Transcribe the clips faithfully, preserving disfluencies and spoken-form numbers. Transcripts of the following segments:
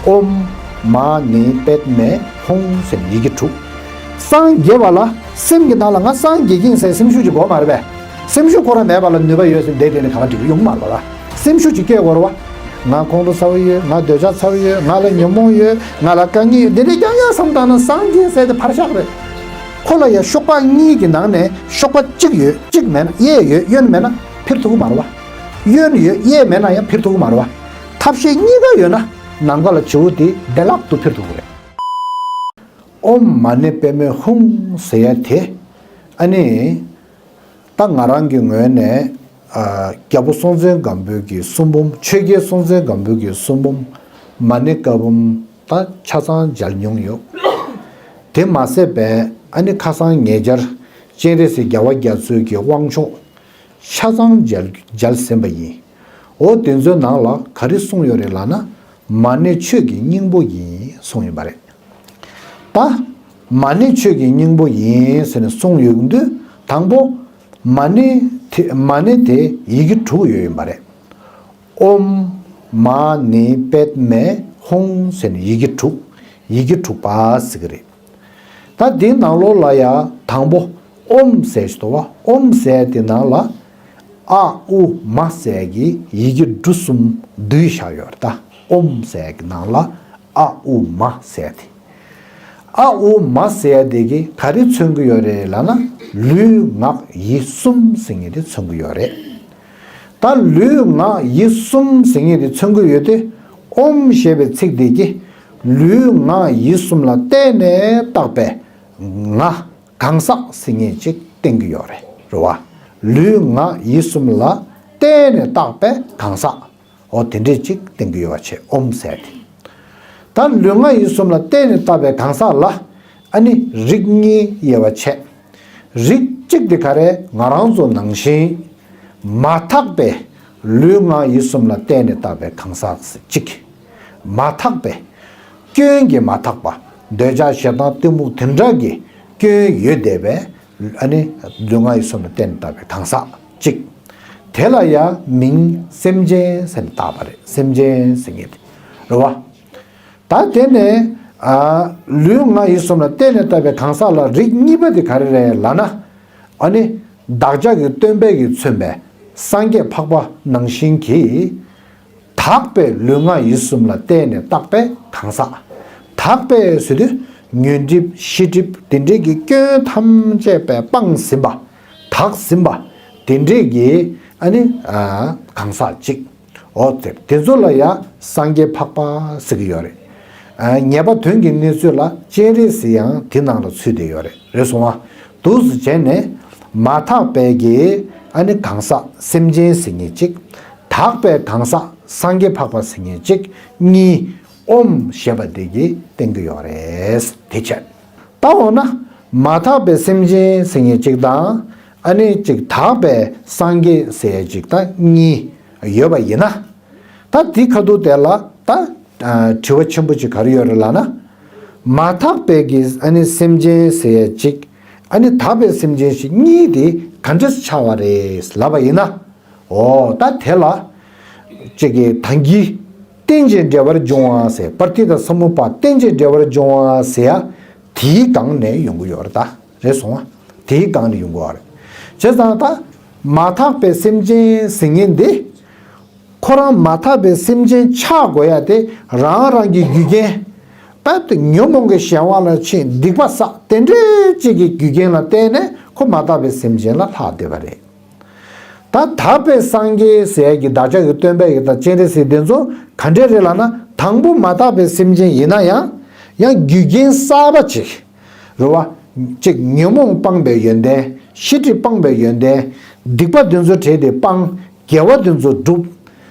ཨོཾ་མ་ཎི་པདྨེ་ཧཱུྃ་ཟེར་ཡི་གེ་དྲུག་སངས་རྒྱས་པ་ལ་སེམས་ཀྱི་ནང་ལ་ང་སངས་རྒྱས་ཀྱི་ཡིན་ཟེར་སེམས་ཤུགས་ཅིག་དགོས་མ་རེད་པས། སེམས་ཤུགས་ཁོ་རང་མེད་པ་ལ་ནུས་པ་ཡོད་ཟེར་འདས་དེ་ནི་གང་ལ་འགྲིག་གི་ཡོང་མ་རེད་པ། སེམས་ཤུགས་ཅིག་སྐྱེ་དགོས་རེད་བ། ང་ཁོང་ཁྲོ་ཚ་བོ་ཡོད། ང་འདོད་ཆགས་ཚ་བོ་ཡོད། ང་ལ་ཉོན་མོངས་ཡོད། ང་ལ་དཀའ་ངལ་ཡོད། འདི་འདྲ་རྐྱང་རྐྱང་བསམ་བཏང་ན་སངས་རྒྱས་ཟེར་དེ་ཕར་བཞག་རེད། ཁོ་ལ་ཡང་གཤོག་པ་གཉིས་ཀྱི་ནང་ནས་གཤོག་པ་གཅིག་ཡོད། གཅིག་མེད་ན། གཡས་ཡོད་གཡོན་མེད་ན་འཕེལ་ཐུབ་ཀྱི་མ་རེད་བ། གཡོན་ཡོད་གཡས་མེད་ན་ཡང་འཕེལ་ཐུབ་ཀྱི་མ་རེད་བ། ཐབས་ཤེས་གཉིས་ཀ་ཡོད་ན་ནམ་མཁའ་ལ་བྱིའུ་དེ་བདེ་བླག་ཏུ་འཕེལ་ཐུབ་ཀྱི་རེད། ཨོཾ་མ་ཎི་པདྨེ་ཧཱུྃ་ཟེར་ཡ་དེ། ཨ་ནི། ད་ང་རང་གི་ངོས་ནས། ཨ། རྒྱལ་པོ་སྲོང་བཙན་སྒམ་པོའི་གི་གསུང་འབུམ། ཆོས་རྒྱལ་སྲོང་བཙན་སྒམ་པོའི་གི་གསུང་འབུམ། མ་ཎི་བཀའ་འབུམ། ད་ཆ་ཚང་མཇལ་མྱོང་ཡོད། དེ་མ་ཟད་པའི་ཨ་ནི་ཁ་སང་ཉེ་ཆར་སྤྱན་རས་གཟིགས་རྒྱལ་བ་རྒྱ་མཚོའི་གི་དབང་ཆོག་ཆ་ཚང་མཇལ་མཇལ་ཟིན་པ་ཡིན། འོ་དེ་ཚོའི་ནང་ལ་ག་རེ་གསུངས་ཡོད་རེད་ལབ་ན། མ་ཎི་ཆོས་ཀྱི་སྙིང་པོ་ཡིན་གསུངས་ཡོད་པ་རེད། ད་མ་ཎི་ཆོས་ཀྱི་སྙིང་པོ་ཡིན་ཟེར་ནས་གསུངས་ཡོང་དུས། དང་པོ་མ་ཎི་དེ་མ་ཎི་དེ་ཡི་གེ་དྲུག་ཡོད་ཡིན་པ་རེད། ཨོཾ་མ་ཎི་པདྨེ་ཧཱུྃ་ཟེར་ནས་ཡི་གེ་དྲུག་ཡི་གེ་དྲུག་པ་ཟེར་གི་རེད། ད་དེའི་ནང་ལོགས་ལ་ཡང་དང་པོ་ཨོཾ་ཟེར་ཞིག་འདུག་བ། ཨོཾ་ཟེར་དེ་ནང་ལ་ཨ་ཨུ་མ་ཟེར་གྱི་ཡི་གེ་འབྲུ་གསུམ་བསྡུས་བཞག་ཡོད་རེད། ད་ཨོཾ་ཟེར་གྱི་ནང་ལ་ཨ་ཨུ་མ་ཟེར་དེ། ཨ་ཨུ་མ་ཟེར་དེ་གི་ག་རེ་མཚོན་གྱི་ཡོད་རེད་ལབ་ན། ལུས་ངག་ཡིད་གསུམ་ཟེར་མཁན་དེ་མཚོན་གྱི་ཡོད་རེད། ད་ལུས་ངག་ཡིད་གསུམ་ཟེར་མཁན་དེ་མཚོན་གྱི་ཡོད་དེ། ཨོཾ་ཞེས་པའི་ཚིག་དེ་གི་ལུས་ངག་ཡིད་གསུམ་ལ་བརྟེན་ནས་བཏགས་པའི་ང་གང་ཟག་ཟེར་མཁན་ཅིག་བསྟན་གྱི་ཡོད་རེད། རེད་བ། ལུས་ངག་ཡིད་གསུམ་ལ་བརྟེན་ནས་བཏགས་པའི་གང་ཟག་འོ་དེ་འདྲས་ཅིག་བསྟན་གྱི་ཡོད་པ་བྱས། ཨོཾ་ཟེར་དེ། ད་ལུས་ངག་ཡིད་གསུམ་ལ་བརྟེན་ནས་བཏགས་པའི་གང་ཟག་ལ། ཨ་ནི་རིགས་གཉིས་དབྱེ་བ་ཕྱེ། རིགས་གཅིག་དེ་ག་རེ། ང་རང་ཚོ་ནང་བཞིན་མ་དག་པའི་ལུས་ངག་ཡིད་གསུམ་ལ་བརྟེན་ནས་བཏགས་པའི་གང་ཟག་གཅིག་མ་དག་པའི། སྐྱོན་གྱིས་མ་དག་པ། འདོད་ཆགས་ཞེ་སྡང་གཏི་མུག་དེ་འདྲ་གི་སྐྱོན་ཡོད་བསྡད་པའི། ཨ་ནི་ལུས་ངག་ཡིད་གསུམ་ལ་བརྟེན་ནས་བཏགས་པའི་གང་ཟག་གཅིག་དེ་ལ་ཡང་མིང་སེམས་ཅན་ཟེར་ནས་བཏགས་པ་རེད། སེམས་ཅན་ཟེར་མཁན་དེ་རེད་བ། ད་དེ་ནས་ཨ་ལུས་ངག་ཡིད་གསུམ་ལ་བརྟེན་ནས་བཏགས་པའི་གང་ཟག་ལ་རིགས་གཉིས་པ་དེ་ག་རེ་རེད་ལབ་ན། ཨ་ནི་བདག་ཅག་གི་སྟོན་པས་ཀྱིས་མཚོན་པའི་སངས་རྒྱས་འཕགས་པ་ནང་བཞིན་གྱིས། དག་པའི་ལུས་ངག་ཡིད་གསུམ་ལ་བརྟེན་ནས་བཏགས་པའི་གང་ཟག་དག་པའི་ཟེར་དུས་ཉོན་སྒྲིབ་ཤེས་སྒྲིབ་དེ་འདྲས་ཀྱི་སྐྱོན་ཐམས་ཅད་པའི་སྤངས་ཟིན་པ། དག་ཟིན་པ། དེ་འདྲས་ཀྱི་ཨ་ནི་ཨ་གང་ཟག་གཅིག་འོ་དེ་དེ་ཚོ་ལ་ཡང་སངས་རྒྱས་འཕགས་པ་ཟེར་གྱི་ཡོད་རེད། ཨ་ངེས་པ་དོན་གྱི་གནས་ཚུལ་ལ་སྤྱན་རས་གཟིགས་ཡང་དེ་ནང་ལ་ཚུད་བསྡད་ཡོད་རེད། རེད་སོང་ང་། འདུག་སེ་བྱས་ནས་མ་དག་པའི་གི་ཨ་ནི་གང་ཟག་སེམས་ཅན་ཟེར་མཁན་གཅིག་དག་པའི་གང་ཟག་སངས་རྒྱས་འཕགས་པ་ཟེར་མཁན་གཅིག་གཉིས་ཨོཾ་ཞེས་པ་དེ་གིས་བསྟན་གྱི་ཡོད་རེད། དེ་བྱས། ད་འོ་ན་མ་དག་པའི་སེམས་ཅན་ཟེར་མཁན་གཅིག་དང་ཨ་ནི་གཅིག་དག་པའི་སངས་རྒྱས་ཟེར་ཡ་གཅིག་ད་གཉིས་ཡོད་པ་ཡིན་ན། ད་དེ་ཁ་ཐུག་དེ་ལ་ད་ཨ་དྲི་བ་ཆེན་པོ་ཅིག་ག་རེ་ཡོད་རེད་ལབ་ན། མ་དག་པའི་གི་ཨ་ནི་སེམས་ཅན་ཟེར་ཡ་གཅིག་ཨ་ནི་དག་པའི་སེམས་ཅན་ཞིག་གཉིས་དེ་ག་འདྲས་ཆགས་པ་རེད་ལབ་པ་ཡིན་ན། འོ་ད་དེ་ལ་ཅིག་གི་ད་གིན་རྟེན་ཅིང་འབྲེལ་བར་འབྱུང་བ་ཟེར། པྲ་ཏི་ཏ་སམ་བྷོ་ཧ་རྟེན་ཅིང་འབྲེལ་བར་འབྱུང་བ་ཟེར་ཡ་དེའི་སྒང་ནས་ཡོང་གི་ཡོད་རེད། ད་རེད་སོང་ང་། དེའི་སྒང་ནས་ཡོང་གི་ཡོད་རེད། བྱས་ཙང་ད་མ་དག་པའི་སེམས་ཅན་ཟེར་མཁན་འདི། ཁོ་རང་མ་དག་པའི་སེམས་ཅན་ཆགས་དགོས་ཡ་དེ་རང་རང་གི་རྒྱུ་རྐྱེན། རྦད་དེ་ཉོན་མོངས་ཀྱི་གཞན་དབང་ལ་ཕྱིན་སྡིག་པ་བསགས་དེ་འདྲའི་ཅིག་གི་རྒྱུ་རྐྱེན་ལ་བརྟེན་ནས་ཁོ་མ་དག་པའི་སེམས་ཅན་ལ་ལྷག་བསྡད་པ་རེད། ད་དག་པའི་སངས་རྒྱས་ཟེར་ཡ་གི་བདག་ཅག་གི་སྟོན་པ་ཡི་དང་སྤྱན་རས་གཟིགས་དེ་ཚོ་ག་འདྲས་རེད་ལབ་ན། དང་པོ་མ་དག་པའི་སེམས་ཅན་ཡིན་ན་ཡང་ཡང་རྒྱུ་རྐྱེན་གསར་པ་ཅིག་རེད་བ། ཅིག་ཉོན་མོངས་སྤངས་པའི་ཡོན་ཏན། ཤེས་སྒྲིབ་སྤངས་པའི་ཡོན་ཏན། སྡིག་པ་དེ་ཚོ་བྲལ་ཏེ་སྤངས། དགེ་བ་དེ་ཚོ་བསྒྲུབས།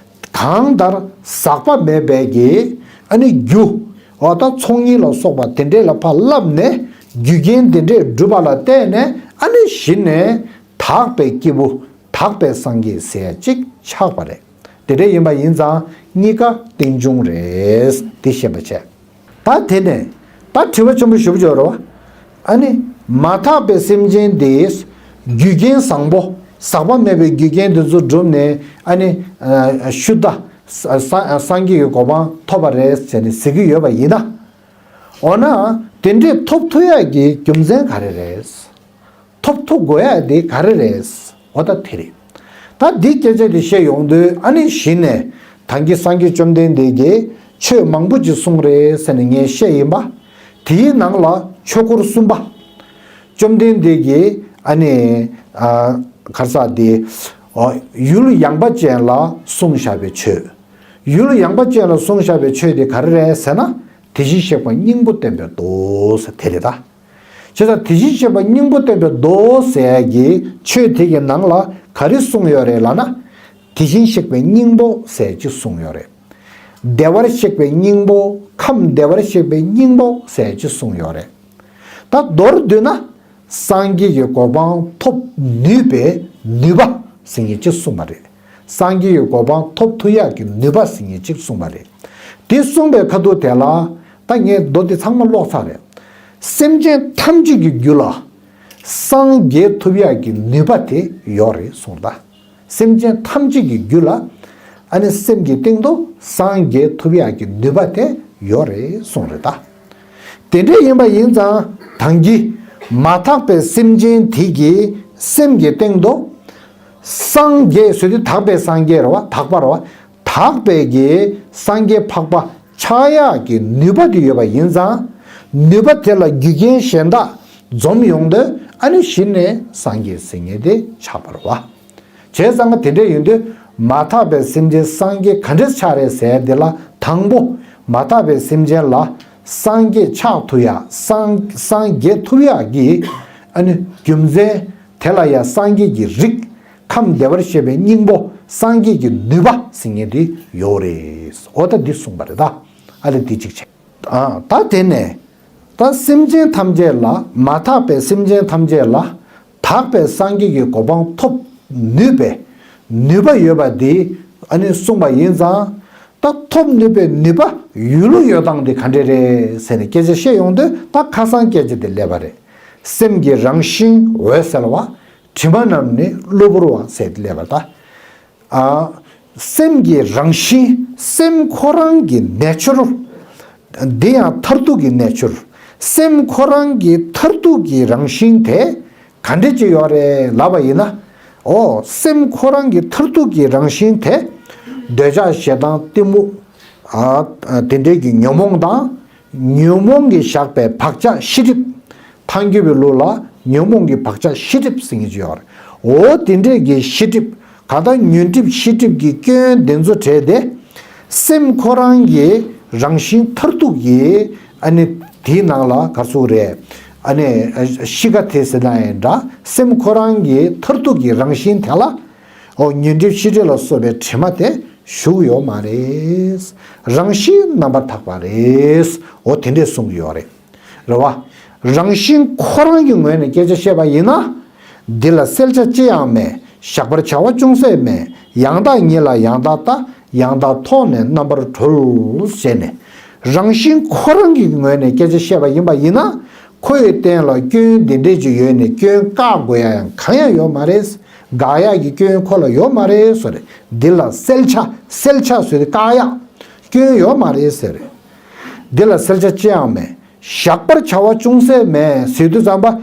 གང་ལྟར་ཟག་པ་མེད་པའི་གི་ཨ་ནི་རྒྱུ། འོ་ད་ཚོགས་གཉིས་ལ་སོགས་པ་དེ་འདྲས་ལ་ཕར་བསླབས་ནས་རྒྱུ་རྐྱེན་དེ་འདྲས་བསྒྲུབས་པ་ལ་བརྟེན་ནས་ཨ་ནི་གཞི་ནས་དག་པའི་སྐྱེས་བུ་དག་པའི་སངས་རྒྱས་ཟེར་ཡ་གཅིག་ཆགས་པ་རེད། དེ་འདྲ་ཡིན་པ་ཡིན་ཙང་གཉིས་ཀ་རྟེན་འབྱུང་རེད། འདི་ཤེས་པ་བྱས། ད་དེ་ནས་ད་དྲི་བ་ཆེན་པོ་ཞེ་པོ་ཅིག་ཡོད་རེད་བ། ཨ་ནི་མ་དག་པའི་སེམས་ཅན་དེས་རྒྱུ་རྐྱེན་བཟང་པོ་ཟག་པ་མེད་པའི་རྒྱུ་རྐྱེན་དེ་ཚོ་བསྒྲུབས་ནས་ཨ་ནི་ཨ་ཤུདྡྷ་ ས་ས་སངས་རྒྱས་ཀྱི་གོ་འཕང་ཐོབ་པ་རེད་ཟེར་ནས་ཟེར་གྱི་ཡོད་པ་ཡིན་ན། འོ་ན་དེ་འདྲས་ཐོབ་ཐུབ་ཡག་གི་རྒྱུ་མཚན་ག་རེ་རེད། ཐོབ་ཐུབ་དགོས་ཡག་དེ་ག་རེ་རེད། འོ་ད་དེ་རེད། ད་འདི་སྐད་ཆ་དེ་བཤད་ཡོང་དུས་ཨ་ནི་གཞི་ནས་ད་གིན་སངས་རྒྱས་བཅོམ་ལྡན་འདས་ཀྱིས་ཆོས་མང་པོ་ཅིག་གསུངས་རེད་ཟེར་ནས་ངས་བཤད་ཡིན་པ། དེའི་ནང་ལ་ཆོས་འཁོར་གསུམ་པ། བཅོམ་ལྡན་འདས་ཀྱིས་ཨ་ནི་ཨ་ག་རེ་ཟེར་དེ། ཨོ་ཡུལ་ཡངས་པ་ཅན་ལ་གསུངས་བཞག་པའི་ཆོས། ཡུལ་ཡངས་པ་ཅན་ལ་གསུངས་བཞག་པའི་ཆོས་དེ་ག་རེ་རེད་ཟེར་ན། དེ་བཞིན་གཤེགས་པ་སྙིང་པོ་བསྟན་པའི་མདོ་ཟེར་དེ་རེད་ད། བྱས་ཙང་དེ་བཞིན་གཤེགས་པ་སྙིང་པོ་བསྟན་པའི་མདོ་ཟེར་གྱི་ཆོས་དེ་གི་ནང་ལ་ག་རེ་གསུངས་ཡོད་རེད་ལབ་ན། དེ་བཞིན་གཤེགས་པའི་སྙིང་པོ་ཟེར་གྱི་གསུངས་ཡོད་རེད། བདེ་བར་གཤེགས་པའི་སྙིང་པོ། ཁམས་བདེ་བར་གཤེགས་པའི་སྙིང་པོ་ཟེར་གྱི་གསུངས་ཡོད་རེད། ད་མདོར་བསྡུས་ན། སངས་རྒྱས་ཀྱི་གོ་འཕང་ཐོབ་ནུས་པའི་ནུས་པ་ཟེར་མཁན་ཅིག་གསུངས་པ་རེད། སངས་རྒྱས་ཀྱི་གོ་འཕང་ཐོབ་ཐུབ་ཡག་གི་ནུས་པ་ཟེར་མཁན་ཅིག་གསུངས་པ་རེད། དེ་གསུངས་པའི་ཁ་ཐུག་དེ་ལ་ད་ངས་མདོ་འདི་ཚང་མ་ཀློག་ཚར་རེད། སེམས་ཅན་ཐམས་ཅད་ཀྱི་རྒྱུད་ལ་སངས་རྒྱས་ཐུབ་ཡག་གི་ནུས་པ་དེ་ཡོད་རེད་གསུངས་ད། སེམས་ཅན་ཐམས་ཅད་ཀྱི་རྒྱུད་ལ་ཨ་ནི་སེམས་ཀྱི་སྟེང་དུ་སངས་རྒྱས་ཐུབ་ཡག་གི་ནུས་པ་དེ་ཡོད་རེད་གསུངས་རེད་ད། དེ་འདྲ་ཡིན་པ་ཡིན་ཙང་ད་གིན་མ་དག་པའི་སེམས་ཅན་དེ་གི་སེམས་ཀྱི་སྟེང་དུ་སངས་རྒྱས་ཟེར་དུས་དག་པའི་སངས་རྒྱས་རེད་བ། དག་པ་རེད་བ། དག་པའི་གི་སངས་རྒྱས་འཕགས་པ་ཆགས་ཡག་གི་ནུས་པ་དེ་ཡོད་པ་ཡིན་ཙང་། ནུས་པ་དེ་ལ་རྒྱུ་རྐྱེན་གཞན་དག་འཛོམས་ཡོང་དུས་ཨ་ནི་གཞི་ནས་སངས་རྒྱས་ཟེར་མཁན་དེ་ཆགས་པ་རེད་བ། བྱས་ཙང་དེ་འདྲ་ཡིན་དུས་མ་དག་པའི་སེམས་ཅན་སངས་རྒྱས་ག་འདྲས་ཆགས་རེད་ཟེར་དེ་ལ་དང་པོ་མ་དག་པའི་སེམས་ཅན་ལ་སངས་རྒྱས་ཆགས་ཐུབ་ཡག་སངས་སངས་རྒྱས་ཐུབ་ཡག་གི་ཨ་ནི་རྒྱུ་མཚན། དེ་ལ་ཡང་སངས་རྒྱས་ཀྱི་རིགས། ཁམས་བདེ་བར་གཤེགས་པའི་སྙིང་པོ། སངས་རྒྱས་ཀྱི་ནུས་པ་ཟེར་མཁན་དེ་ཡོད་རེད། འོ་ད་འདི་གསུངས་པ་རེད་ད། ཨ་ལས་འདི་གཅིག་བྱས། ཨ་ད་དེ་ནས་ད་སེམས་ཅན་ཐམས་ཅད་ལ་མ་དག་པའི་སེམས་ཅན་ཐམས་ཅད་ལ་དག་པའི་སངས་རྒྱས་ཀྱི་གོ་འཕང་ཐོབ་ནུས་པའི་ནུས་པ་ཡོད་པ་འདི་ཨ་ནི་གསུངས་པ་ཡིན་ཙང་། ད་ཐོབ་ནུས་པའི་ནུས་པ་ཡོད་ལུགས་ཡོད་སྟངས་འདི་ག་འདྲས་རེད་ཟེར་ནས་སྐད་ཆ་བཤད་ཡོང་དུས་ད་ཁ་སང་སྐད་ཆ་དེ་སླེབས་པ་རེད། སེམས་ཀྱི་རང་བཞིན་འོད་གསལ་བ། དྲི་མ་རྣམས་ནི་གློ་བུར་བ་ཟེར་ཏེ་སླེབས་པ་ད། ཨ། སེམས་ཀྱི་རང་བཞིན། སེམས་ཁོ་རང་གི་ནེ་ཅར། འདི་ཡང་མཐར་ཐུག་གི་ནེ་ཅར། སེམས་ཁོ་རང་གི་མཐར་ཐུག་གི་རང་བཞིན་དེ་ག་འདྲ་ཅིག་ཡོད་རེད་ལབ་པ་ཡིན་ན། འོ་སེམས་ཁོ་རང་གི་མཐར་ཐུག་གི་རང་བཞིན་དེ། འདོད་ཆགས་ཞེ་སྡང་གཏི་མུག་ཨ། དེ་འདྲའི་གི་ཉོན་མོངས་དང་། ཉོན་མོངས་ཀྱིས་བཞག་པའི་བག་ཆགས་ཤེས་སྒྲིབ། ཐལ་འགྱུར་བའི་ལུགས་ལ་ཉོན་མོངས་ཀྱི་བག་ཆགས་ཤེས་སྒྲིབ་ཟེར་མཁན་ཅིག་ཡོད་རེད། འོ་དེ་འདྲས་ཀྱི་ཤེས་སྒྲིབ། གང་ལྟར་ཉོན་སྒྲིབ་ཤེས་སྒྲིབ་ཀྱི་སྐྱོན་དེ་ཚོ་བྲལ་ཏེ། སེམས་ཁོ་རང་གི་རང་བཞིན་མཐར་ཐུག་གི་ཨ་ནི་དེའི་ནང་ལ་ག་ཚོད་རེད། ཨ་ནི་ཤི་ཁ་དེ་ཟེར་ན་ཡང་འདྲ། སེམས་ཁོ་རང་གི་མཐར་ཐུག་གི་རང་བཞིན་དེ་ལ། འོ་ཉོན་སྒྲིབ་ཤེས་སྒྲིབ་ལ་སོགས་པའི་དྲི་མ་དེ་ཞུགས་ཡོད་མ་རེད། རང་བཞིན་རྣམ་པར་དག་པ་རེད། འོ་དེ་འདྲས་གསུང་གི་ཡོད་རེད། རེད་བ། རང་བཞིན་ཁོ་རང་གི་ངོས་ནས་སྐད་ཆ་བཤད་པ་ཡིན་ན། འདི་ལ་གསལ་ཆ་ཅི་ཡང་མེད། བཞག་པར་བྱ་བ་ཅུང་ཟད་མེད། ཡང་དག་ཉིད་ལ་ཡང་དག་ལྟ། ཡང་དག་མཐོང་ནས་རྣམ་པར་གྲོལ་ཞེས་ནས། རང་བཞིན་ཁོ་རང་གི་ངོས་ནས་སྐད་ཆ་བཤད་པ་ཡིན་པ་ཡིན་ན། ཁོའི་སྟེང་ལ་སྐྱོན་འདི་འདྲས་ཅིག་ཡོད་ནས་སྐྱོན་བཀག་དགོས་ཡ་ཡང་གང་ཡང་ཡོད་མ་རེད། དགག་ཡག་གི་སྐྱོན་ཁོ་ལ་ཡོད་མ་རེད་ཟེར། འདི་ལ་གསལ་ཆ་གསལ་ཆ་ཟེར་ཏེ་བཀག་ཡག་སྐྱོན་ཡོད་མ་རེད་ཟེར། འདི་ལ་གསལ་ཆ་ཅི་ཡང་མེད། བཞག་པར་བྱ་བ་ཅུང་ཟད་མེད་ཟེར་དུས་ཙམ་པ།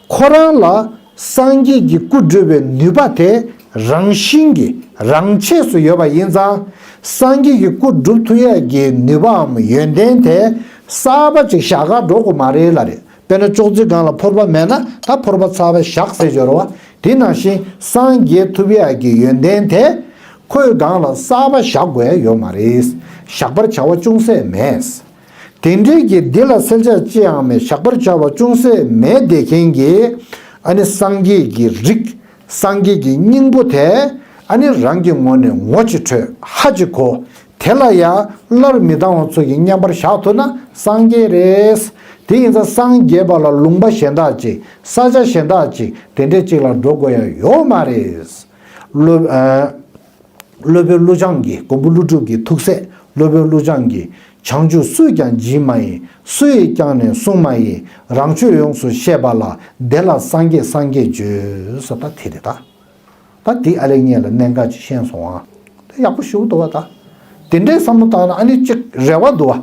ཁོ་རང་ལ་སངས་རྒྱས་ཀྱི་སྐུ་སྒྲུབ་པའི་ནུས་པ་དེ་རང་བཞིན་གྱིས་རང་ཆས་སུ་ཡོད་པ་ཡིན་ཙང་། སངས་རྒྱས་ཀྱི་སྐུ་སྒྲུབ་ཐུབ་ཡས་ཀྱི་ནུས་པའམ་ཡོན་ཏན་དེ་གསར་པ་ཅིག་བཞག་ག་འགྲོ་དགོས་མ་རེད་ལབ་རེད། དཔེར་ན་ཅོག་ཙེ་སྒང་ལ་ཕོར་པ་མེད་ན་ད་ཕོར་པ་གསར་པ་བཞག་ཟེར་ཡོད་རེད་བ། དེ་ནང་བཞིན་སངས་རྒྱས་ཐུབ་ཡས་ཀྱི་ཡོན་ཏན་དེ་ཁོའི་སྒང་ལ་གསར་པ་བཞག་དགོས་ཡ་ཡོད་མ་རེད། བཞག་པར་བྱ་བ་ཅུང་ཟད་མེད། དེ་འདྲའི་གི་འདི་ལ་གསལ་ཆ་ཅི་ཡང་མེད། བཞག་པར་བྱ་བ་ཅུང་ཟད་མེད་བསྡད་མཁན་གྱི་ཨ་ནི་སངས་རྒྱས་ཀྱི་རིགས། སངས་རྒྱས་ཀྱི་སྙིང་པོ་དེ་ཨ་ནི་རང་གི་ངོས་ནས་ངོ་ཅིག་འཕྲོད། ཧ་ཅིག་གོ། དེ་ལ་ཡང་སླར་མི་ལྡང་བ་ཚོ་གི་མཉམ་པར་བཞག་ཐུབ་ན་སངས་རྒྱས་རེད། དེ་ཡིན་ཙང་སངས་རྒྱས་པ་ལ་ལུང་པ་གཞན་དག་ཅིག་ས་ཆ་གཞན་དག་ཅིག་དེ་འདྲས་ཅིག་ལ་འགྲོ་དགོས་ཡ་ཡོད་མ་རེད། སློབ་ཨ། སློབ་དཔོན་ཀླུ་བྱང་གི་མགོན་པོ་ཀླུ་སྒྲུབ་ཀྱི་ཐུགས་སྲས་སློབ་དཔོན་ཀླུ་བྱང་གིས། བྱང་ཆུབ་སུས་ཀྱང་བགྱིས་མ་ཡིན། སུ་ཡིས་ཀྱང་ནི་གསུངས་མ་ཡིན། རང་ཆོས་ཡོངས་སུ་ཤེས་པ་ལ། དེ་ལ་སངས་རྒྱས་སངས་རྒྱས་བརྗོད། ཟེར་ད་དེ་རེད་ད། ད་དེ་ཨ་ལེ་ངས་ལ་གནད་འགག་ཅིག་ཤེས་སོང་ཨ། ད་ཡག་པོ་ཞུ་འདུག་བ་ད། དེ་འདྲའི་བསམ་བློ་བཏང་ན་ཨ་ནི་གཅིག་རེ་བ་འདུག་བ།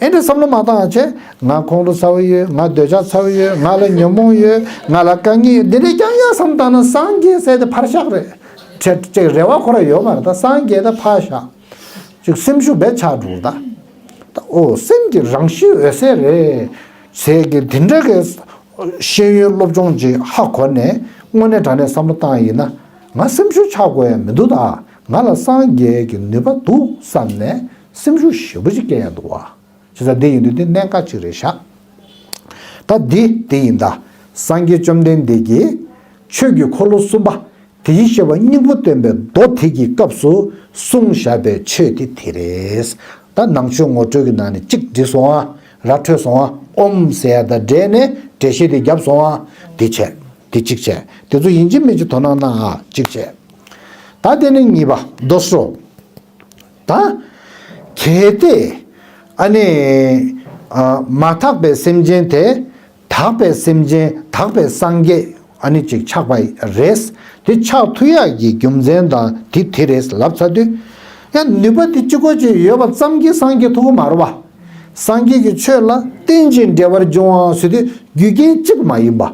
ཨེ་འདྲའི་བསམ་བློ་མ་བཏང་བྱས་ང་ཁོང་ཁྲོ་ཚ་བོ་ཡོད། ང་འདོད་ཆགས་ཚ་བོ་ཡོད། ང་ལ་ཉོན་མོངས་ཡོད། ང་ལ་དཀའ་ངལ་ཡོད། འདི་འདྲའི་རྐྱང་རྐྱང་བསམ་བཏང་ན་སངས་རྒྱས་ཟེར་དེ་ཕར་བཞག་རེད། ཅིག་རེ་བ་ཁོ་རང་ཡོད་མ་རེད། ད་སངས་རྒྱས་ད་ཕར་བཞག་ཅིག་སེམས་ཤུགས་བས་ཆག་འགྲོ་ད། ད་ཨོ་སེམས་ཀྱི་རང་གཤིས་འོད་གསལ་རེད། ཟེར་གི་དེ་འདྲ་གི་ཤེས་ཡོན་སློབ་སྦྱོང་ཅིག་ཧ་གོ་ནས་དངོས་གནས་དྲང་གནས་བསམ་བློ་བཏང་ཡིན་ན་ང་སེམས་ཤུགས་ཆག་དགོས་ཡ་མི་འདུག་ད། ང་ལ་སངས་རྒྱས་ཀྱི་ནུས་པ་འདུག་བསམ་ནས་སེམས་ཤུགས་ཞེ་པོ་ཅིག་སྐྱེ་ཡ་འདུག་བ། བྱས་ཙང་འདི་ཡིན་དུས་འདི་གནད་འགག་ཅིག་རེད་ཤག་ད་འདི་དེ་ཡིན་ད། སངས་རྒྱས་བཅོམ་ལྡན་འདས་ཀྱིས་ཆོས་ཀྱི་འཁོར་ལོ་གསུམ་པ། དེའི་བཤད་པ་སྙིང་པོ་སྟོན་པའི་མདོ་དེ་གི་སྐབས་སུ་གསུངས་བཞག་པའི་ཆོས་དེ་དེ་རེད། ད་ནང་ཆོས་ངོ་སྤྲོད་ཀྱི་ནང་ནས་གཅིག་བྲིས་སོང་ཨ། ར་འཕྲོད་སོང་ཨ། ཨོམ་ཟེར་ཡ་དང་འབྲེལ་ནས་འགྲེལ་བཤད་དེ་བརྒྱབ་སོང་ཨ། དེ་བྱས། དེ་གཅིག་བྱས། དེ་ཚོ་ཡིན་གཅིག་མིན་གཅིག་དོ་སྣང་གནང་ཨ། གཅིག་བྱས། ད་དེ་ནས་གཉིས་པ་མདོ་སོ། ད། གལ་ཏེ། ཨ་ནི། ཨ། མ་དག་པའི་སེམས་ཅན་དེ། དག་པའི་སེམས་ཅན་དག་པའི་སངས་རྒྱས་ཨ་ནི་ཅིག་ཆགས་པ་རེད། དེ་ཆགས་ཐུབ་ཡག་གི་རྒྱུ་མཚན་དང་དེ་དེ་རེད་ལབ་ཚར་དུས། ཡང་ནུས་པ་དེ་གཅིག་པོ་ཅིག་ཡོད་པ་ཙམ་གྱིས་སངས་རྒྱས་ཐུབ་ཀྱི་མ་རེད་བ། སངས་རྒྱས་ཀྱི་ཆོས་ལ་རྟེན་ཅིང་འབྲེལ་བར་འབྱུང་བ་ཟེར་དུས་རྒྱུ་རྐྱེན་གཅིག་མ་ཡིན་པ།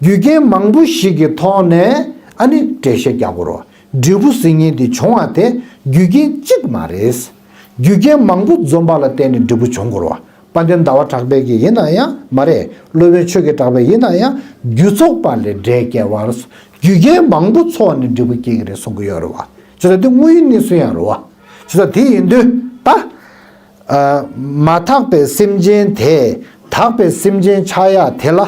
རྒྱུ་རྐྱེན་མང་པོ་ཞིག་གི་ཐོག་ནས་ཨ་ནི་འགྲེལ་བཤད་རྒྱག་དགོས་རེད་བ། འབྲས་བུ་ཟེར་མཁན་དེ་བྱུང་བ་དེ་རྒྱུ་རྐྱེན་གཅིག་མ་རེད། རྒྱུ་རྐྱེན་མང་པོ་འཛོམས་པ་ལ་བརྟེན་ནས་འབྲས་བུ་འབྱུང་དགོས་རེད་བ། དཔལ་ལྡན་ཟླ་བ་གྲགས་པའི་གི་ཡིན་ན་ཡང་མ་རེད། སློབ་དཔོན་ཆོས་ཀྱི་གྲགས་པའི་ཡིན་ན་ཡང་རྒྱུ་ཚོགས་པ་ལས་འབྲས་སྐྱེ་བར། རྒྱུ་རྐྱེན་མང་པོ་ཚོགས་ནས་འབྲས་བུ་སྐྱེ་གི་རེད་གསུང་གི་ཡོད་རེད་བ། བྱས་ཙང་འདི་དངོས་ཡོད་གནས་ཚུལ་ཡང་རེད་བ། བྱས་ཙང་དེ་ཡིན་དུས་ད། ཨ། མ་དག་པའི་སེམས་ཅན་དེ་དག་པའི་སེམས་ཅན་ཆགས་ཡག་དེ་ལ་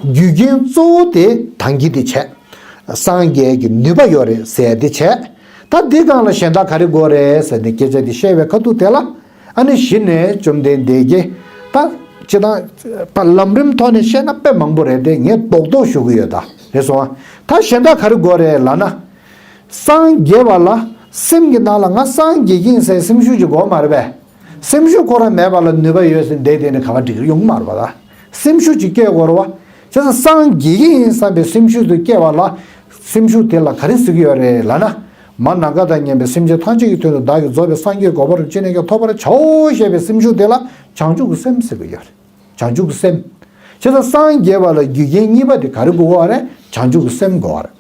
རྒྱུ་རྐྱེན་གཙོ་བོ་དེ་ད་གིན་དེ་བྱས། སངས་རྒྱས་ཀྱི་ནུས་པ་ཡོད་རེད་ཟེར་ཡ་དེ་བྱས། ད་འདི་སྒང་ལ་གཞན་དག་ག་རེ་དགོས་རེད་ཟེར་ནས་སྐད་ཆ་དེ་བཤད་པའི་ཁ་ཐུག་དེ་ལ་ཨ་ནི་གཞི་ནས་བཅོམ་ལྡན་འདས་ཀྱིས་ད་སྤྱིར་བཏང་ད་ལམ་རིམ་ཐོག་ནས་བཤད་ན་དཔེ་མང་པོ་རེད་དེ་ངས་རྡོག་རྡོག་ཞུ་གི་ཡོད་ད། རེད་སོང་ཨ། ད་གཞན་དག་ག་རེ་དགོས་རེད་ལབ་ན། སངས་རྒྱས་པ་ལ་སེམས་ཀྱི་ནང་ལ་ང་སངས་རྒྱས་ཀྱི་ཡིན་ཟེར་སེམས་ཤུགས་ཅིག་དགོས་མ་རེད་པས། སེམས་ཤུགས་ཁོ་རང་མེད་པ་ལ་ནུས་པ་ཡོད་ཟེར་བསྡད་བསྡད་ནས་ག་པར་འགྲིག་ཡོང་གི་མ་རེད་པ་ད། སེམས་ཤུགས་ཅིག་སྐྱེ་དགོས་རེད་བ། བྱས་ཙང་སངས་རྒྱས་ཀྱི་ཡིན་བསམ་པའི་སེམས་ཤུགས་དེ་སྐྱེ་བ་ལ། སེམས་ཤུགས་དེ་ལ་ག་རེ་ཟེར་གྱི་ཡོད་རེད་ལབ་ན། མ་ནམ་མཁའ་དང་མཉམ་པའི་སེམས་ཅན་ཐམས་ཅད་ཀྱི་དོན་དུ་བདག་གིས་རྫོགས་པའི་སངས་རྒྱས་གོ་འཕང་རིན་ཆེན་གྱི་ཐོབ་པར་བྱའོ་ཞེས་པའི་སེམས་ཤུགས་དེ་ལ་བྱང་ཆུབ་ཀྱི་སེམས་ཟེར་གྱི་ཡོད་རེད། བྱང་ཆུབ་ཀྱི་སེམས། བྱས་ཙང་སངས་རྒྱས་པ་ལ་རྒྱུ་རྐྱེན་གཉིས་པ་དེ་ག་རེ་དགོས་ཀྱི་ཡོད་རེད། བྱང་ཆུབ་ཀྱི་སེམས་དགོས་པ་རེད།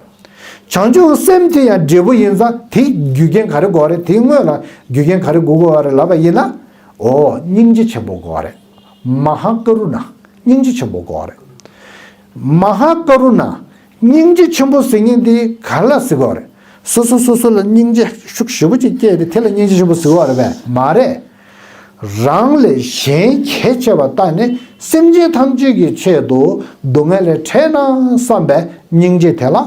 བྱང་ཆུབ་ཀྱི་སེམས་དེ་ཡང་འབྲས་བུ་ཡིན་ཙང་དེའི་རྒྱུ་རྐྱེན་ག་རེ་དགོས་པ་རེད། དེའི་སྔོན་ལ་རྒྱུ་རྐྱེན་ག་རེ་དགོས་ཀྱི་ཡོད་རེད་ལབ་པ་ཡིན་ན། འོ་སྙིང་རྗེ་ཆེན་པོ་དགོས་པ་རེད། མ་ཧཱ་ཀ་རུ་ཎ། སྙིང་རྗེ་ཆེན་པོ་དགོས་པ་རེད། མ་ཧཱ་ཀ་རུ་ཎ། སྙིང་རྗེ་ཆེན་པོ་ཟེར་མཁན་དེ་ག་ལ་ཟེར་གྱི་ཡོད་རེད། སོ་སོ་སོ་སོ་ལ་སྙིང་རྗེ་ཤུགས་ཞེ་པོ་ཅིག་སྐྱེས་ཏེ་དེ་ལ་སྙིང་རྗེ་ཆེན་པོ་ཟེར་གྱི་ཡོད་རེད་པས། མ་རེད། རང་ལས་གཞན་གལ་ཆེ་བ་བལྟས་ནས་སེམས་ཅན་ཐམས་ཅད་ཀྱི་ཆེད་དུ་སྡུག་བསྔལ་ལས་བྲལ་ན་བསམ་པའི་སྙིང་རྗེ་དེ་ལ་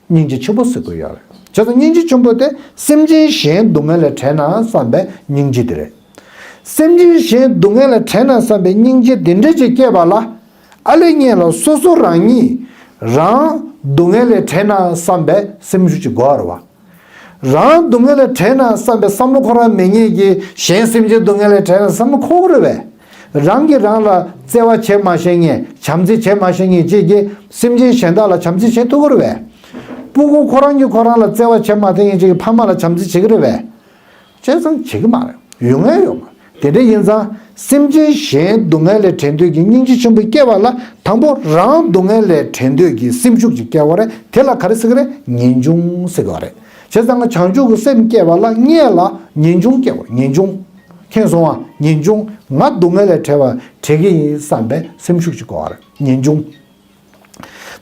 སྙིང་རྗེ་ཆེན་པོ་ཟེར་གྱི་ཡོད་རེད། བྱས་ཙང་སྙིང་རྗེ་ཆེན་པོ་དེ་སེམས་ཅན་གཞན་སྡུག་བསྔལ་ལས་བྲལ་ན་བསམ་པའི་སྙིང་རྗེ་དེ་རེད། སེམས་ཅན་གཞན་སྡུག་བསྔལ་ལས་བྲལ་ན་བསམ་པའི་སྙིང་རྗེ་དེ་འདྲ་ཅིག་སྐྱེས་པ་ལ། ཨ་ལེ་སྔོན་ལ་སོ་སོ་རང་ཉིད་རང་སྡུག་བསྔལ་ལས་བྲལ་ན་བསམ་པའི་སེམས་ཤུགས་ཅིག་དགོས་རེད་བ། རང་སྡུག་བསྔལ་ལས་བྲལ་ན་བསམ་པའི་བསམ་བློ་ཁོ་རང་མེད་མཁན་གྱིས་གཞན་སེམས་ཅན་སྡུག་བསྔལ་ལས་བྲལ་ན་བསམ་བློ་འཁོར་གྱི་རེད་པས། རང་གིས་རང་ལ་བརྩེ་བ་བྱེད་མ་ཤེས་མཁན་བྱམས་བརྩེ་བྱེད་མ་ཤེས་མཁན་ཅིག་གིས་སེམས་ཅན་གཞན་དག་ལ་བྱམས་བརྩེ་བྱེད་ཐུབ་ཀྱི་རེད་པས། སྤུ་གུ་ཁོ་རང་གིས་ཁོ་རང་ལ་བརྩེ་བ་བྱེད་མ་ཐུབ་མཁན་ཅིག་གིས་ཕ་མ་ལ་བྱམས་བརྩེ་བྱེད་ཀྱི་རེད་པས། བྱས་ཙང་བྱེད་ཀྱི་མ་རེད། ཡོང་ཡ་ཡོད་མ་རེད། དེ་འདྲ་ཡིན་ཙང་སེམས་ཅན་གཞན་སྡུག་བསྔལ་ལས་བྲལ་འདོད་ཀྱི་སྙིང་རྗེ་ཆེན་པོ་སྐྱེ་བ་ལ་དང་པོ་རང་སྡུག་བསྔལ་ལས་བྲལ་འདོད་ཀྱི་སེམས་ཤུགས་ཅིག་སྐྱེ་བ་རེད། དེ་ལ་ག་རེ་ཟེར་གྱི་རེད། ངེས་འབྱུང་ཟེར་གྱི་རེད། བྱས་ཙང་བྱང་ཆུབ་ཀྱི་སེམས་སྐྱེ་བ་ལ་སྔོན་ལ་ངེས་འབྱུང་སྐྱེ་དགོས། ངེས་འབྱུང་། མཁྱེན་སོང་ང་། ངེས་འབྱུང་། ང་སྡུག་བསྔལ་ལས་བྲལ་བ་བྲལ་གྱི་ཡིན་བསམ་པའི་སེམས་ཤུགས་ཅིག་དགོས་པ་རེད། ངེས་འབྱུང་།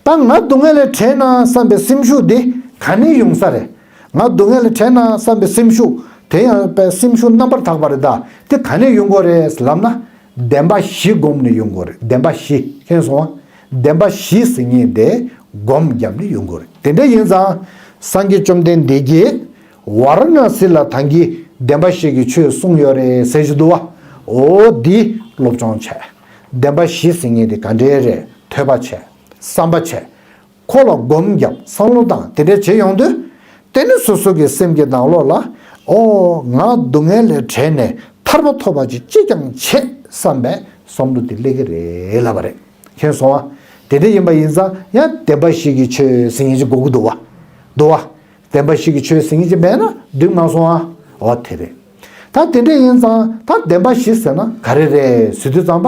ད་ང་སྡུག་བསྔལ་ལས་བྲལ་ན་བསམ་པའི་སེམས་ཤུགས་འདི་ག་ནས་ཡོང་ས་རེད། ང་སྡུག་བསྔལ་ལས་བྲལ་ན་བསམ་པའི་སེམས་ཤུགས་དེ་ཡང་པའི་སེམས་ཤུགས་རྣམ་པར་དག་པ་རེད་ད། དེ་ག་ནས་ཡོང་དགོས་རེད་ལབ་ན། བདེན་པ་བཞི་བསྒོམས་ནས་ཡོང་དགོས་རེད། བདེན་པ་བཞི། མཁྱེན་སོང་ང་། བདེན་པ་བཞི་ཟེར་མཁན་དེ་སྒོམ་བརྒྱབ་ནས་ཡོང་དགོས་རེད། དེ་འདྲ་ཡིན་ཙང་སངས་རྒྱས་བཅོམ་ལྡན་འདས་ཀྱིས་ཝཱ་ར་ཎ་སི་ལ་ད་གིན་བདེན་པ་བཞི་གི་ཆོས་གསུངས་ཡོད་རེད་ཟེར་གྱི་འདུག་བ། འོ་འདི་སློབ་སྦྱོང་བྱས། བདེན་པ་བཞི་ཟེར་མཁན་དེ་ག་འདྲས་རེད། ཐོས་པ་བྱས། བསམ་པ་བྱས། ཁོ་ལ་སྒོམ་བརྒྱབ། བསམ་བློ་བཏང་། དེ་འདྲས་བྱས་ཡོང་དུས། དེ་ནི་སོ་སོ་གི་སེམས་ཀྱི་ནང་ལོགས་ལ། ཨོ། ང་སྡུག་བསྔལ་ལས་བྲལ་ནས་ཐར་པ་ཐོབ་པ་ཅིག་ཅིས་ཀྱང་བྱེད་བསམ་པའི་བསམ་བློ་དེ་སླེབས་ཀྱི་རེད་ལབ་པ་རེད། མཁྱེན་སོང་ང་། དེ་འདྲ་ཡིན་པ་ཡིན་ཙང་ཡང་བདེན་པ་བཞི་གི་ཆོས་ཟེར་མཁན་ཅིག་དགོས་ཀྱི་འདུག་བ། འདུག་བ། བདེན་པ་བཞི་གི་ཆོས་ཟེར་མཁན་ཅིག་མེད་ན་འགྲིག་མ་སོང་ང་། འོ་དེ་རེད། ད་ ད་དེ་འདྲ་ཡིན་ཙང་ད་བདེན་པ་བཞི་ཟེར་ན་ག་རེ་རེད་ཟེར་དུས་ཙམ་པ།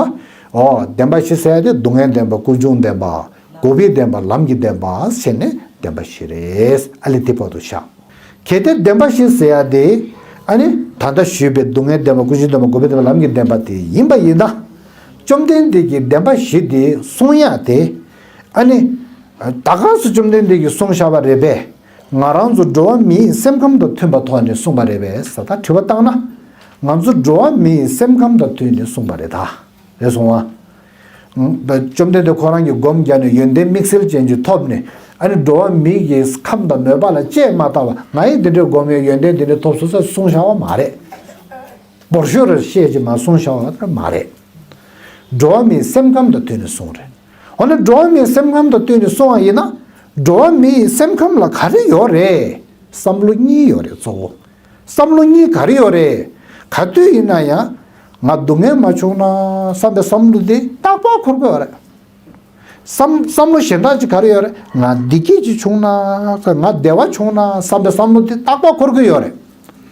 ཨོ་བདེན་པ་བཞི་ཟེར་ཡ་དེ་སྡུག་བསྔལ་བདེན་པ། ཀུན་འབྱུང་བདེན་པ། འགོག་པའི་བདེན་པ། ལམ་གྱི་བདེན་པ་ཟེར་ནས་བདེན་པ་བཞི་རེད། ཨ་ལས་དེ་བར་དུ་བཞག་གལ་ཏེ་བདེན་པ་བཞི་ཟེར་ཡ་དེ་ཨ་ནི་ད་ལྟ་ཞུས་པའི་སྡུག་བསྔལ་བདེན་པ། ཀུན་འབྱུང་བདེན་པ། འགོག་པའི་བདེན་པ། ལམ་གྱི་བདེན་པ་དེ་ཡིན་པ་ཡིན་ན། བཅོམ་ལྡན་འདས་ཀྱིས་བདེན་པ་བཞི་དེ་གསུང་ཡ་དེ་ཨ་ནི་ད་ག་སུ་བཅོམ་ལྡན་འདས་ཀྱིས་གསུངས་བཞག་པ་རེད་པས། ང་རང་ཚོ་འགྲོ་བ་མིའི་སེམས་ཁམས་དང་མཐུན་པའི་ཐོག་ནས་གསུངས་པ་རེད་པས་ཟེར་ད་དྲི་བ་བཏང་ན། ང་ཚོ་འགྲོ་བ་མིའི་སེམས་ཁམས་དང་མཐུན་ནས་གསུངས་པ་རེད་ད། རེད་སོང་བ། བཅོམ་ལྡན་འདས་ཁོ་རང་གིས་སྒོམ་བརྒྱབ་ནས་ཡོན་ཏན་དམིགས་བསལ་ཅན་ཅིག་ཐོབ་ནས་ཨ་ནི་འགྲོ་བ་མི་གི་ཁམས་དང་མོས་པ་ལ་དཔྱད་མ་བཏང་བ། ང་ཡིས་འདི་འདྲའི་སྒོམ་ཡོད། ཡོན་ཏན་འདི་འདྲ་ཐོབ་སོང་ཟེར་གསུངས་བཞག་པ་མ་རེད། བོར་ཤོར་བཤད་ཀྱི་མ་གསུངས་བཞག་པ་མ་རེད། འགྲོ་བ་མིའི་སེམས་ཁམས་དང་བསྟུན་ནས་གསུངས་རེད། འོ་ན་འགྲོ་བ་མིའི་སེམས་ཁམས་དང་བསྟུན་ནས་གསུངས་པ་ཡིན་ན། འགྲོ་བ་མིའི་སེམས་ཁམས་ལ་ག་རེ་ཡོད་རེད། བསམ་བློ་གཉིས་ཡོད་རེད་གཙོ་བོ། བསམ་བློ་གཉིས་ག་རེ་ཡོད་རེད། ག་དུས་ཡིན་ན་ཡང་ང་སྡུག་བསྔལ་མ་བྱུང་ན་བསམ་པའི་བསམ་བློ་དེ་རྟག་པར་འཁོར་གི་ཡོད་རེད། བསམ་བསམ་བློ་གཞན་དག་ཅིག་ག་རེ་ཡོད་རེད། ང་བདེ་སྐྱིད་ཅིག་བྱུང་ན། ང་བདེ་བ་བྱུང་ན་བསམ་པའི་བསམ་བློ་དེ་རྟག་པར་འཁོར་གི་ཡོད་རེད།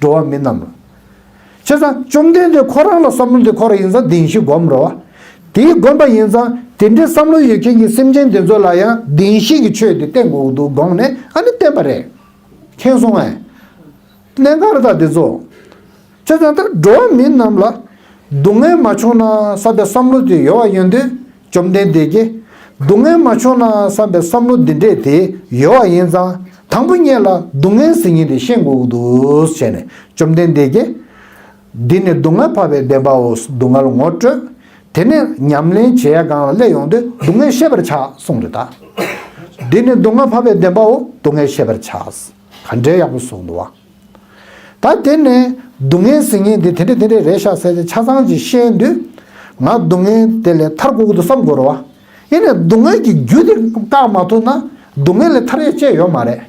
འགྲོ་བ་མི་རྣམས་ལ། བྱས་ཙང་བཅོམ་ལྡན་འདས་ཁོ་རང་ལ་བསམ་བློ་དེ་འཁོར་བ་ཡིན་ཙང་བདེན་བཞི་བསྒོམ་རེད་བ། དེའི་བསྒོམ་པ་ཡིན་ཙང་དེ་འདྲའི་བསམ་བློ་ཡོད་མཁན་གྱི་སེམས་ཅན་དེ་ཚོ་ལ་ཡང་བདེན་བཞི་གི་ཆོས་དེ་བསྟན་དགོས་འདུག་དགོངས་ནས་ཨ་ནི་བསྟན་པ་རེད། མཁྱེན་སོང་ངས། གནད་འགག་རེད་ད་འདི་ཚོ། བྱས་ཙང་ལྟར་འགྲོ་བ་མི་རྣམས་ལ་སྡུག་བསྔལ་མ་བྱུང་ན་བསམ་པའི་བསམ་བློ་དེ་ཡོད་པ་ཡིན་དུས་བཅོམ་ལྡན་འདས་ཀྱིས་སྡུག་བསྔལ་མ་བྱུང་ན་བསམ་པའི་བསམ་བློ་འདི་འདྲས་དེ་ཡོད་པ་ཡིན་ཙང་དང་པོ་ཉིད་ལ་སྡུག་བསྔལ་ཟེར་མཁན་དེ་ཤེས་དགོས་ཀྱི་འདུག་ཟེར་ནས་བཅོམ་ལྡན་འདས་ཀྱིས། འདི་ནི་སྡུག་བསྔལ་འཕགས་པའི་བདེན་པའོ། སྡུག་བསྔལ་ངོ་སྤྲོད། དེ་ནས་ཉམས་ལེན་བྱེད་ཡ་སྒང་ལ་སླེབས་ཡོང་དུས་སྡུག་བསྔལ་ཤེས་པར་བྱ་གསུངས་རེད་ད། འདི་ནི་སྡུག་བསྔལ་འཕགས་པའི་བདེན་པའོ། སྡུག་བསྔལ་ཤེས་པར་བྱ། ག་འདྲའི་ཡག་པོ་གསུངས་འདུག་བ། ད་དེ་ནས་སྡུག་བསྔལ་ཟེར་མཁན་འདི་དེ་འདྲ་དེ་འདྲ་རེད་ཤག་ཟེར་ཏེ་ཆ་ཚང་ཅིག་ཤེས་དུས། ང་སྡུག་བསྔལ་དེ་ལས་ཐར་དགོས་ཀྱི་འདུག་བསམ་དགོས་རེད་བ། ཡིན་ནའི་སྡུག་བསྔལ་གྱི་རྒྱུ་དེ་བཀག་མ་ཐུབ་ན་སྡུག་བསྔལ་ལས་ཐར་ཡ་ཅི་ཡོད་མ་རེད།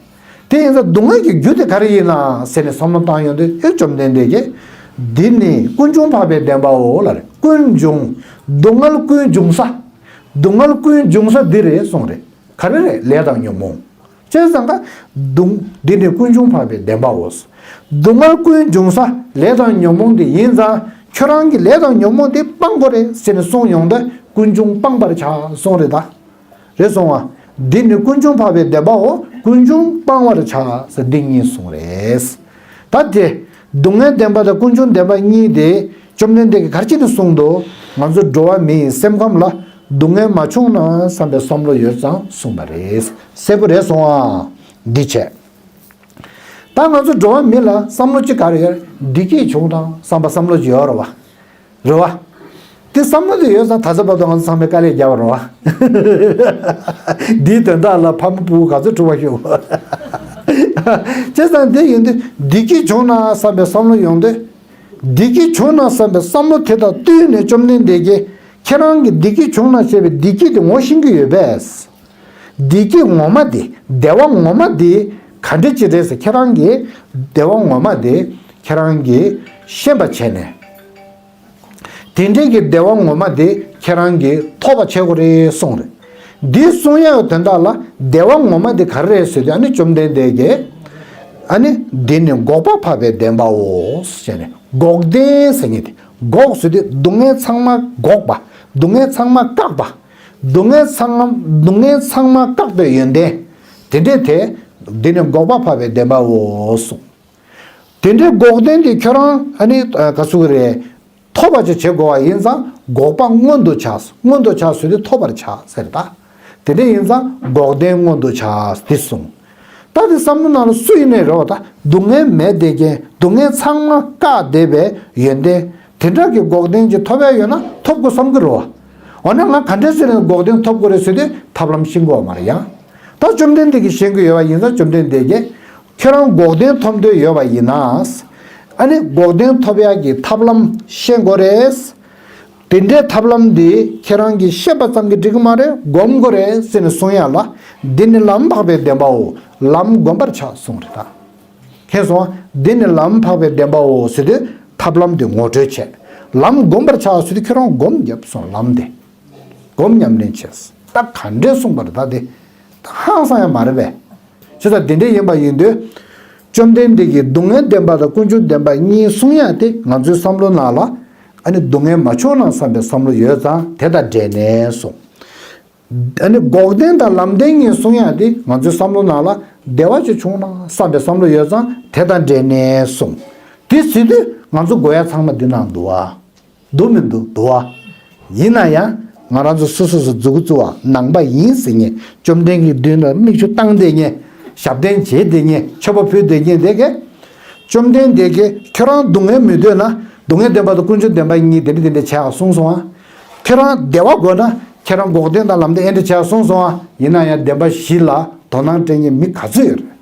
དེ་ཡིན་ཙང་སྡུག་བསྔལ་གྱི་རྒྱུ་དེ་ག་རེ་ཡིན་ན་ཟེར་ནས་བསམ་བློ་བཏང་ཡོང་དུས་ཨེ་བཅོམ་ལྡན་འདས་ཀྱིས། འདི་ནི་ཀུན་འབྱུང་འཕགས་པའི་བདེན་པའོ་ལབ་རེད། ཀུན་འབྱུང་། སྡུག་བསྔལ་ཀུན་འབྱུང་ས། སྡུག་བསྔལ་ཀུན་འབྱུང་ས་འདི་རེད་གསུངས་རེད། ག་རེ་རེད། ལས་དང་ཉོན་མོངས། བྱས་ཙང་ཀ། སྡུག་འདི་ནི་ཀུན་འབྱུང་འཕགས་པའི་བདེན་པའོ། སྡུག་བསྔལ་ཀུན་འབྱུང་ས་ལས་དང་ཉོན་མོངས་དེ་ཡིན་ཙང་ཁྱོད་རང་གིས་ལས་དང་ཉོན་མོངས་དེ་སྤང་དགོས་རེད་ཟེར་ནས་གསུངས་ཡོང་དུས་ཀུན་འབྱུང་སྤང་བར་བྱ་གསུངས་རེད་ད། རེད་སོང་བ། འདི་ནི་ཀུན་འབྱུང་འཕགས་པའི་བདེན་པའོ། ཀུན་འབྱུང་སྤང་བར་བྱ་ཟེར་འདི་གཉིས་གསུངས་རེད། ད་དེ། སྡུག་བསྔལ་བདེན་པ་དང་ཀུན་འབྱུང་བདེན་པ་གཉིས་དེ་བཅོམ་ལྡན་འདས་ཀྱིས་ག་རེ་བྱས་ནས་གསུངས་འདུག་ང་ཚོ་འགྲོ་བ་མིའི་སེམས་ཁམས་ལ་སྡུག་བསྔལ་མ་བྱུང་ན་བསམ་པའི་བསམ་བློ་ཡོད་ཙང་གསུངས་པ་རེད། གསལ་པོ་རེད་སོང་ཨ། འདི་བྱས། ད་ང་ཚོ་འགྲོ་བ་མི་ལ་བསམ་བློ་ཅིག་ག་རེ་ཡོད། བདེ་སྐྱིད་བྱུང་དང་བསམ་པ་བསམ་བློ་ཅིག་ཡོད་རེད་བ། རེད་བ། དེ་བསམ་བློ་དེ་ཡོད་ཙང་ད་ཆ་བར་དུ་ང་ཚོ་ཚང་མས་དཀའ་ལས་བརྒྱབ་པ་རེད་བ། འདིའི་དོན་དག་ལ་ཕ་མ་སྤུ་གུ་ག་ཚོད་འཁྲུག་པ་ཤོར། བྱས་ཙང་དེ་ཡིན་དུས་བདེ་སྐྱིད་བྱུང་ན་བསམ་པའི་བསམ་བློ་ཡོང་དུས། བདེ་སྐྱིད་བྱུང་ན་བསམ་པའི་བསམ་བློ་དེ་དང་བསྟུན་ནས་བཅོམ་ལྡན་འདས་ཀྱིས་ཁྱེད་རང་གིས་བདེ་སྐྱིད་བྱུང་ན་ཞེས་པའི་བདེ་སྐྱིད་དེ་ངོ་ཤེས་ཀྱི་ཡོད་པས། བདེ་སྐྱིད་ངོ་མ་དེ་བདེ་བ་ངོ་མ་དེ་ག་འདྲ་ཅིག་རེད་ཟེར་ཁྱེད་རང་གིས་བདེ་བ་ངོ་མ་དེ་ཁྱེད་རང་གིས་ཤེས་པ་བྱས་ནས། དེ་འདྲའི་གི་བདེ་བ་ངོ་མ་དེ་ཁྱེད་རང་གིས་ཐོབ་པ་བྱེད་དགོས་རེད་གསུངས་རེད། འདི་གསུང་ཡག་དོན་དག་ལ་བདེ་བ་ངོ་མ་དེ་ག་རེ་རེད་ཟེར་དུས་ཨ་ནི་བཅོམ་ལྡན་འདས་ཀྱིས། ཨ་ནི་འདི་ནི་འགོག་པ་འཕགས་པའི་བདེན་པའོ་ཟེར་ནས་འགོག་བདེན་ཟེར་མཁན་དེ་འགོག་ཟེར་དུས་སྡུག་བསྔལ་ཚང་མ་འགོག་པ། སྡུག་བསྔལ་ཚང་མ་བཀག་པ། སྡུག་བསྔལ་ཚང་སྡུག་བསྔལ་ཚང་མ་བཀག་པའི་ཡོན་ཏན། དེ་འདྲས་དེ། འདི་ནི་འགོག་པ་འཕགས་པའི་བདེན་པའོ་གསུངས། དེ་འདྲའི་འགོག་བདེན་དེ་ཁྱོད་རང་ཨ་ནི་ག་ཚོད་རེད། ཐོབ་པ་ཅིག་བྱེད་དགོས་པ་ཡིན་ཙང་འགོག་པ་མངོན་དུ་བྱ། མངོན་དུ་བྱ་ཟེར་དུས་ཐོབ་པར་བྱ་ཟེར་ད། དེ་འདྲ་ཡིན་ཙང་འགོག་བདེན་མངོན་དུ་བྱ་དེ་གསུངས། ད་དེ་བསམ་བློ་ནང་ལ་སུ་ཡིན་ནའི་རེད་བ། ད་སྡུག་བསྔལ་མེད་བསྡད་མཁན་སྡུག་བསྔལ་ཚང་མ་བཀག་བསྡད་པའི་ཡོན་ཏན་དེ་འདྲ་གི་འགོག་བདེན་ཅིག་ཐོབ་ཡ་ཡོད་ན་ཐོབ་དགོས་བསམ་གི་རེད་བ། འོ་ན་ང་ག་འདྲས་ཟེར་ནས་འགོག་བདེན་ཐོབ་དགོས་རེད་ཟེར་དུས་ཐབས་ལམ་ཤེས་དགོས་བ་མ་རེད་ཡ། ད་བཅོམ་ལྡན་འདས་ཀྱིས་ཤེས་ཀྱི་ཡོད་པ་ཡིན་ཙང་བཅོམ་ལྡན་འདས་ཀྱིས། ཁྱོད་རང་འགོག་བདེན་ཐོབ་འདོད་ཡོད་པ་ཡིན་ན། ཨ་ནི་འགོག་བདེན་ཐོབ་ཡག་གི་ཐབས་ལམ་ཤེས་དགོས་རེད། དེ་འདྲའི་ཐབས་ལམ་འདི་ཁྱེད་རང་གིས་ཤེས་པ་ཙམ་གྱིས་འགྲིག་གི་མ་རེད། སྒོམ་དགོས་རེད་ཟེར་ནས་གསུང་ཡག་ལ། འདི་ནི་ལམ་འཕགས་པའི་བདེན་པའོ། ལམ་བསྒོམ་པར་བྱ་གསུངས་རེད་ད། མཁྱེན་སོང་ང་། འདི་ནི་ལམ་འཕགས་པའི་བདེན་པའོ་ཟེར་དུས་ཐབས་ལམ་དེ་ངོ་སྤྲོད་བྱས། ལམ་བསྒོམ་པར་བྱ་ཟེར་དུས་ཁྱོད་རང་སྒོམ་བརྒྱབ་སོང་ལམ་དེ། སྒོམ་ཉམས་ལེན་བྱས། ད་ག་འདྲས་གསུངས་པ་རེད་ད་དེ། ད་ཧང་སང་ཡ་མ་རེད་པས། བྱས་ཙང་དེ་འདྲས་ཡིན་པ་ཡིན་དུས། བཅོམ་ལྡན་འདས་ཀྱིས་སྡུག་བསྔལ་བདེན་པ་དང་ཀུན་འབྱུང་བདེན་པ་གཉིས་གསུང་ཡག་དེ་ང་ཚོའི་བསམ་བློ་ནང་ལ་ཨ་ནི་སྡུག་བསྔལ་མ་བྱུང་ན་བསམ་པའི་བསམ་བློ་ཡོད་ཙང་དེ་དང་འབྲེལ་ནས་གསུངས། ཨ་ནི་འགོག་བདེན་དང་ལམ་བདེན་གཉིས་གསུང་ཡག་དེ་ང་ཚོའི་བསམ་བློ་ནང་ལ་བདེ་བ་ཅིག་བྱུང་ན་བསམ་པའི་བསམ་བློ་ཡོད་ཙང་དེ་དང་འབྲེལ་ནས་གསུངས། དེ་ཟེར་དུས་ང་ཚོ་དགོས་ཡག་ཚང་མ་འདི་ནང་འདུག་བ། འདུག་མི་འདུག་འདུག་བ། ཡིན་ན་ཡང་ང་རང་ཚོ་སོ་སོ་སོ་མཛུ་གུ་བཙུགས་པ་ནང་པ་ཡིན་ཟེར་མཁན། བཅོམ་ལྡན་གྱི་མདུན་ལ་མིག་ཆུ་བཏང་བསྡད་མཁན། ཞབས་བརྟན་བྱེད་བསྡད་མཁན། མཆོད་པ་ཕུལ་བསྡད་མཁན་དེ་གས། བཅོམ་ལྡན་འདས་ཀྱིས་ཁྱོད་རང་སྡུག་བསྔལ་མི་འདོད་ན་སྡུག་བསྔལ་བདེན་པ་དང་ཀུན་འབྱུང་བདེན་པ་གཉིས་དེ་འདྲ་དེ་འདྲ་བྱས་གསུངས་སོང་ཨ། ཁྱོད་རང་བདེ་བ་དགོས་ན་ཁྱོད་རང་འགོག་བདེན་དང་ལམ་བདེན་ཨེ་འདྲ་བྱས་གསུངས་སོང་ཨ། ཡིན་ན་ཡང་བདེན་པ་བཞི་ལ་དོ་སྣང་སྤྲད་མཁན་མི་ག་ཚོད་ཡོད་རེད།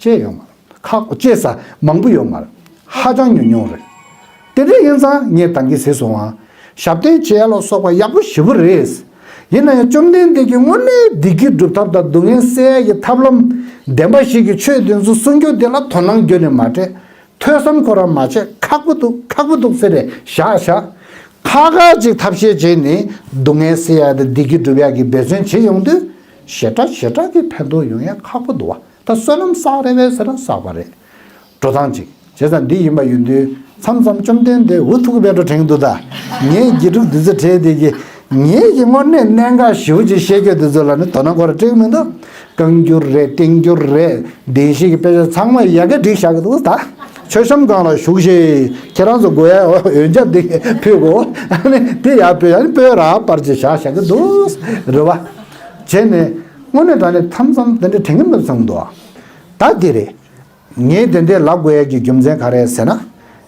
ཅེས་ཡོང་མ་རེད། ཁག་པོ་ཅེས་ས་མང་པོ་ཡོང་མ་རེད། ཧ་ཅང་ཉུང་ཉུང་རེད། དེ་འདྲ་ཡིན་ཙང་ངས་ད་གིན་ཟེར་སོང་ཨ། ཞབས་བརྟན་བྱེད་ཡ་ལ་སོགས་པ་ཡག་པོ་ཞེ་པོ་རེད། ཡིན་ན་ཡང་བཅོམ་ལྡན་འདས་ཀྱིས་དངོས་གནས་བདེ་སྐྱིད་སྒྲུབ་ཐབས་དང་སྡུག་བསྔལ་སེལ་ཡ་གི་ཐབས་ལམ་བདེན་པ་བཞི་གི་ཆོས་དེ་ཚོ་གསུང་རྒྱུ་དེ་ལ་དོ་སྣང་ཁྱོན་ནས་མ་སྤྲད། ཐོས་བསམ་ཁོ་རང་མ་བྱས། ཁག་པོ་འདུག་ཁག་པོ་འདུག་ཟེར་རེ་བཞག་བཞག་ཁ་ཁ་ཅིག་ཐབས་ཤེས་བྱས་ནས་སྡུག་བསྔལ་སེལ་ཡ་དང་བདེ་སྐྱིད་སྒྲུབ་ཡ་གི་འབད་བརྩོན་བྱེད་ཡོང་དུས་ཞེ་དྲག་ཞེ་དྲག་གི་ཕན་ཐོགས་ཡོང་ཡ་ཁག་པོ་འདུག་བ། ད་བསོད་ནམས་བསགས་རེད་པས་ཟེར་ན་བསགས་པ་རེད། འགྲོ་སྟངས་ཅིག་བྱས་ཙང་འདི་ཡིན་པ་ཡིན་དུས་མཚམས་མཚམས་བཅོམ་ལྡན་འདས་འུ་ཐུག་པའི་འགྲོ་དྲན་འདུག་ད་ངས་དགེ་ཕྲུག་འདི་ཚོ་གྲས་དེ་གི་ངས་ཀྱི་དངོས་གནས་གནད་འགག་ཞེ་པོ་ཅིག་བཤད་རྒྱུ་འདི་ཚོ་ལ་ནི་དོ་སྣང་ཁོ་ར་སྤྲད་ཀྱི་མི་འདུག་བཀའ་འགྱུར་རེད། བསྟན་འགྱུར་རེད། བདེན་བཞི་གི་དཔེ་ཆ་ཚང་མ་ཡ་གི་བསྒྲིགས་བཞག་གི་འདུག་ད་མཆོད་བཤམས་སྒང་ལ་བཞུགས་ཤིག་ཁྱེད་རང་ཚོ་དགོས་ཡ་འོན་ཆ་འདི་ཕུལ་དགོས། ཨ་ནི་དེ་ཡར་ཕུལ། ཨ་ནི་སྤོས་ར་པར་ཅིག་བཞག་བཞག་གི་འདུག་རེད་བ། བྱས་ནས་དངོས་གནས་དྲང་གནས་མཚམས་མཚམས་དེ་འདྲ་དྲན་གི་མི་ཚང་འདུག་ད་འདི་རེད། ངས་དེ་འདྲའི་ལབ་དགོས་ཡ་གི་རྒྱུ་མཚན་ག་རེ་ཟེར་ན།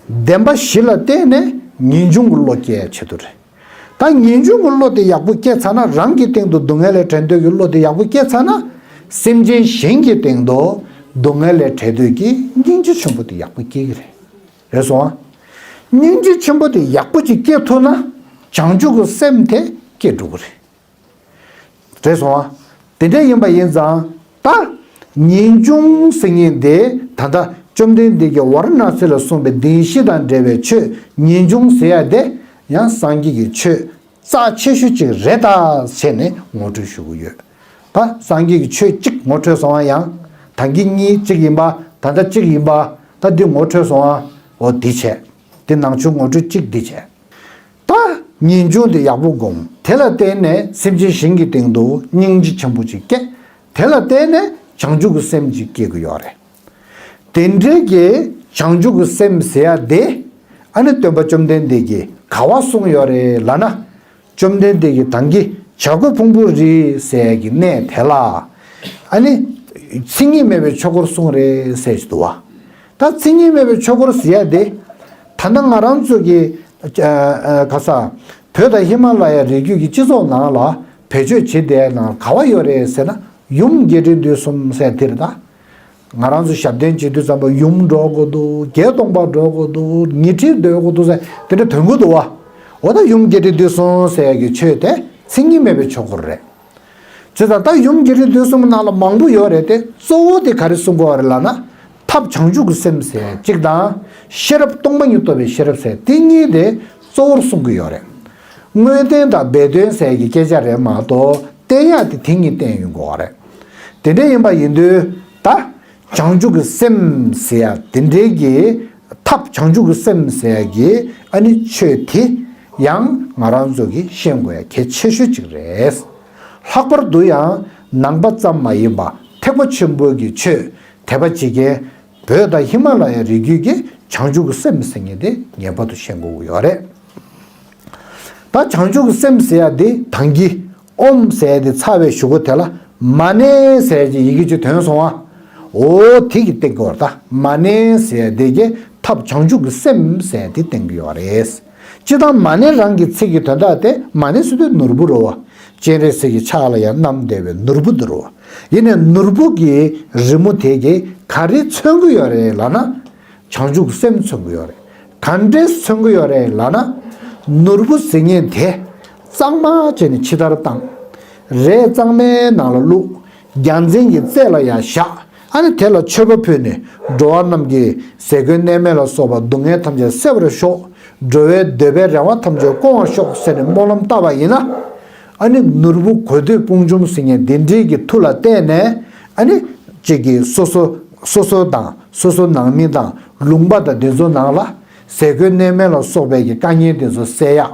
བདེན་པ་བཞི་ལ་བརྟེན་ནས་ངེས་འབྱུང་གི་བློ་སྐྱེ་ཡ་ཆེད་དུ་རེད། ད་ངེས་འབྱུང་གི་བློ་དེ་ཡག་པོ་སྐྱེས་ཚར་ན། རང་གི་སྟེང་དུ་སྡུག་བསྔལ་ལས་བྲལ་འདོད་ཀྱི་བློ་དེ་ཡག་པོ་སྐྱེས་ཚར་ན། སེམས་ཅན་གཞན་གྱི་སྟེང་དུ་སྡུག་བསྔལ་ལས་བྲལ་འདོད་ཀྱི་སྙིང་རྗེ་ཆེན་པོ་དེ་ཡག་པོ་སྐྱེ་གི་རེད། རེད་སོང་ཨ། སྙིང་རྗེ་ཆེན་པོ་དེ་ཡག་པོ་ཅིག་སྐྱེ་ཐུབ་ན་བྱང་ཆུབ་ཀྱི་སེམས་དེ་སྐྱེ་འགྲོ་གི་རེད། རེད་སོང་ཨ། དེ་འདྲ་ཡིན་པ་ཡིན་ཙང་ད་ངེས་འབྱུང་ཟེར་མཁན་དེ་ད་ལྟ་བཅོམ་ལྡན་འདས་ཀྱིས་ཝཱ་ར་ཎཱ་སི་ལ་གསུངས་པའི་བདེན་བཞི་དང་འབྲེལ་བའི་ཆོས་ངེས་འབྱུང་ཟེར་ཡ་དེ་ཡང་སངས་རྒྱས་ཀྱི་ཆོས་རྩ་ཆེ་ཤོས་གཅིག་རེད་ད་བྱས་ནས་ངོ་སྤྲོད་ཞུ་གི་ཡོད། ད་སངས་རྒྱས་ཀྱི་ཆོས་གཅིག་ངོ་འཕྲོད་སོང་བ་ཡང་ད་གིན་གཉིས་གཅིག་ཡིན་པ། ད་ལྟ་གཅིག་ཡིན་པ། ད་འདི་ངོ་འཕྲོད་སོང་བ། འོ་འདི་བྱས། འདི་ནང་ཆོས་ངོ་སྤྲོད་གཅིག་འདི་བྱས། ད་ངེས་འབྱུང་དེ་ཡག་པོ་སྒོམ། དེ་ལ་བརྟེན་ནས་སེམས་ཅན་གཞན་གྱི་སྟེང་དུ་སྙིང་རྗེ་ཆེན་པོ་ཅིག་སྐྱེ། དེ་ལ་བརྟེན་ནས་བྱང་ཆུབ་ཀྱི་སེམས་ཅིག་སྐྱེ་གི་ཡོད་རེད། དེ་འདྲའི་གི་བྱང་ཆུབ་ཀྱི་སེམས་ཟེར་ཡ་དེ་ཨ་ནི་སྟོན་པ་བཅོམ་ལྡན་འདས་ཀྱིས་ག་བ་གསུངས་ཡོད་རེད་ལབ་ན། བཅོམ་ལྡན་འདས་ཀྱིས་ད་གིན་བྱ་རྒོད་ཕུང་པོའི་རི་ཟེར་ཡ་གི་གནས་དེ་ལ་ཨ་ནི་མཚན་ཉིད་མེད་པའི་ཆོས་འཁོར་གསུངས་རེད་ཟེར་གྱི་འདུག་བ། ད་མཚན་ཉིད་མེད་པའི་ཆོས་འཁོར་ཟེར་ཡ་དེ། ད་ལྟ་ང་རང་ཚོ་གི་ཨ་ཨ་ག་ས་བོད་དང་ཧི་མ་ལ་ཡ་རི་རྒྱུད་ཀྱི་སྤྱི་ཚོགས་ནང་ལ་བེད་སྤྱོད་བྱེད་བསྡད་ནང་ག་བ་ཡོད་རེད་ཟེར་ན། ཡུམ་རྒྱས་འབྲིང་བསྡུས་གསུམ་ཟེར་དེ་རེད་ད། ང་རང་ཚོ་ཞབས་བརྟན་བྱེད་དུས་ཙམ་པ་ཡུམ་འགྲོ་དགོས་འདུག་བརྒྱད་སྟོང་པ་འགྲོ་དགོས་འདུག་ཉི་ཁྲི་སྡོད་དགོས་འདུག་ཟེར་དེ་འདྲ་དོན་གོ་འདུག་བ། འོ་ད་ཡུམ་རྒྱས་འབྲིང་བསྡུས་གསུམ་ཟེར་ཡ་གི་ཆོས་དེ་མཚན་ཉིད་མེད་པའི་ཆོས་འཁོར་རེད། བྱས་ཙང་ད་ཡུམ་རྒྱས་འབྲིང་བསྡུས་གསུམ་ནང་ལ་མང་པོ་ཡོད་རེད་དེ། གཙོ་བོ་དེ་ག་རེ་གསུང་དགོས་པ་རེད་ལབ་ན། ཐབས་བྱང་ཆུབ་ཀྱི་སེམས་ཟེར་གཅིག་དང་། ཤེས་རབ་སྟོང་པ་ཉིད་རྟོགས་པའི་ཤེས་རབ་ཟེར་དེ་གཉིས་དེ་གཙོ་བོར་གསུང་གི་ཡོད་རེད། དངོས་བསྟན་དང་སྦས་དོན་ཟེར་གྱི་སྐད་ཆ་རེད་མ་གཏོགས་བསྟན་ཡག་དེ་དེ་གཉིས་བསྟན་ཡོང་དགོས་པ་རེད། དེ་འདྲ་ཡིན་པ་ཡིན་དུས་ད། བྱང་ཆུབ་ཀྱི་སེམས་ཟེར་ཡ་དེ་འདྲའི་གི་ཐབས་བྱང་ཆུབ་ཀྱི་སེམས་ཟེར་ཡ་གི་ཨ་ནི་ཆོས་དེ་ཡང་ང་རང་ཚོ་གིས་ཤེས་དགོས་ཡ་གལ་ཆེ་ཤོས་གཅིག་རེད། ལྷག་པར་དུ་ཡང་ནང་པ་ཙམ་མ་ཡིན་པ་ཐེག་པ་ཆེན་པོའི་གི་ཆོས་དད་པ་བྱེད་མཁན་བོད་དང་ཧི་མ་ལ་ཡ་རི་རྒྱུད་ཀྱི་བྱང་ཆུབ་ཀྱི་སེམས་ཟེར་མཁན་དེ་ངེས་པར་དུ་ཤེས་དགོས་ཀྱི་ཡོད་རེད། ད་བྱང་ཆུབ་ཀྱི་སེམས་ཟེར་ཡ་དེ་ད་གིན་ཨོཾ་ཟེར་ཡ་དེ་ཚར་བའི་གཞུག་གུ་དེ་ལ་མ་ཎི་ཟེར་ཡ་གི་ཡི་གེ་གཅིག་ཐོན་སོང་ཨ། འོ་དེ་གི་སྟེང་གི་བར་ད་མ་ཎི་ཟེར་ཡ་དེ་གི་ཐབས་བྱང་ཆུབ་ཀྱི་སེམས་ཟེར་ཡ་དེ་སྟེང་གི་ཡོད་རེད། སྤྱིར་བཏང་མ་ཎི་རང་གི་ཚིག་གི་དོན་དག་དེ་མ་ཎི་ཟེར་དུས་ནོར་བུ་རེད་བ། སྤྱན་རས་གཟིགས་ཀྱི་ཕྱག་ལ་ཡང་བསྣམས་བསྡད་པའི་ནོར་བུ་འདི་རེད་བ། ཡིན་ནའི་ནོར་བུ་གི་རི་མོ་དེ་གི་ག་རེ་མཚོན་གི་ཡོད་རེད་ལབ་ན། བྱང་ཆུབ་སེམས་མཚོན་གྱི་ཡོད་རེད། ག་འདྲས་མཚོན་གྱི་ཡོད་རེད་ལབ་ན། ནོར་བུ་ཟེར་མཁན་དེ་གཙང་མ་བྱས་ནས་ཕྱི་ལྟར་བཏང་། རས་གཙང་མའི་ནང་ལ་བླུགས། རྒྱལ་མཚན་གྱི་རྩེ་ལ་ཡང་བཞག་ཨ་ནི་དེ་ལ་མཆོད་པ་ཕུལ་ནས་འགྲོ་བ་རྣམས་ཀྱི་ཟས་གོས་གནས་མལ་ལ་སོགས་པ་སྡུག་བསྔལ་ཐམས་ཅད་སེལ་བར་ཤོག་འགྲོ་བའི་འདོད་པའི་རེ་བ་ཐམས་ཅད་སྐོང་བར་ཤོག་ཟེར་ནས་སྨོན་ལམ་བཏབ་པ་ཡིན་ན། ཨ་ནི་ནོར་བུ་དགོས་འདོད་དཔུང་འཇོམས་ཟེར་མཁན་དེ་འདྲའི་གི་མཐུ་ལ་བརྟེན་ནས་ཨ་ནི་གཅིག་གིས་སོ་སོ་ སོ་སོ་དང་སོ་སོ་ནང་མི་དང་ལུང་པ་དང་དེ་ཚོ་ནང་ལ་ཟས་གོས་གནས་མལ་ལ་སོགས་པའི་གི་དཀའ་ངལ་དེ་ཚོ་སེལ་ཡག།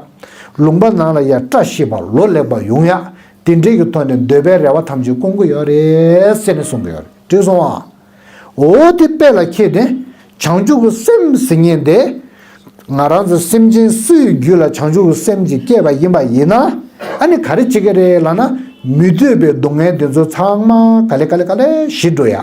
ལུང་པ་ནང་ལ་ཡ་བཀྲ་ཤིས་པ་ལོ་ལེགས་པ་ཡོང་ཡག། དེ་འདྲའི་གི་ཐོག་ནས་འདོད་པའི་རེ་བ་ཐམས་ཅད་སྐོང་གི་ཡོད་རེད་ཟེར་ནས་གསུང་གི་ཡོད་རེད། འགྲིག་སོང་ཨ། འོ་དེ་དཔེ་ལ་ཁྱེད་དེ་བྱང་ཆུབ་ཀྱི་སེམས་ཟེར་མཁན་དེ། ང་རང་ཚོ་སེམས་ཅན་སུའི་རྒྱུད་ལ་བྱང་ཆུབ་ཀྱི་སེམས་ཀྱི་སྐྱེས་པ་ཡིན་པ་ཡིན་ན། ཨ་ནི་ག་རེ་བྱེད་ཀྱི་རེད་ལབ་ན། མི་འདོད་པའི་སྡུག་བསྔལ་དེ་ཚོ་ཚང་མ་ག་ལེ་ག་ལེ་ག་ལེ་ཞི་འགྲོ་ཡ།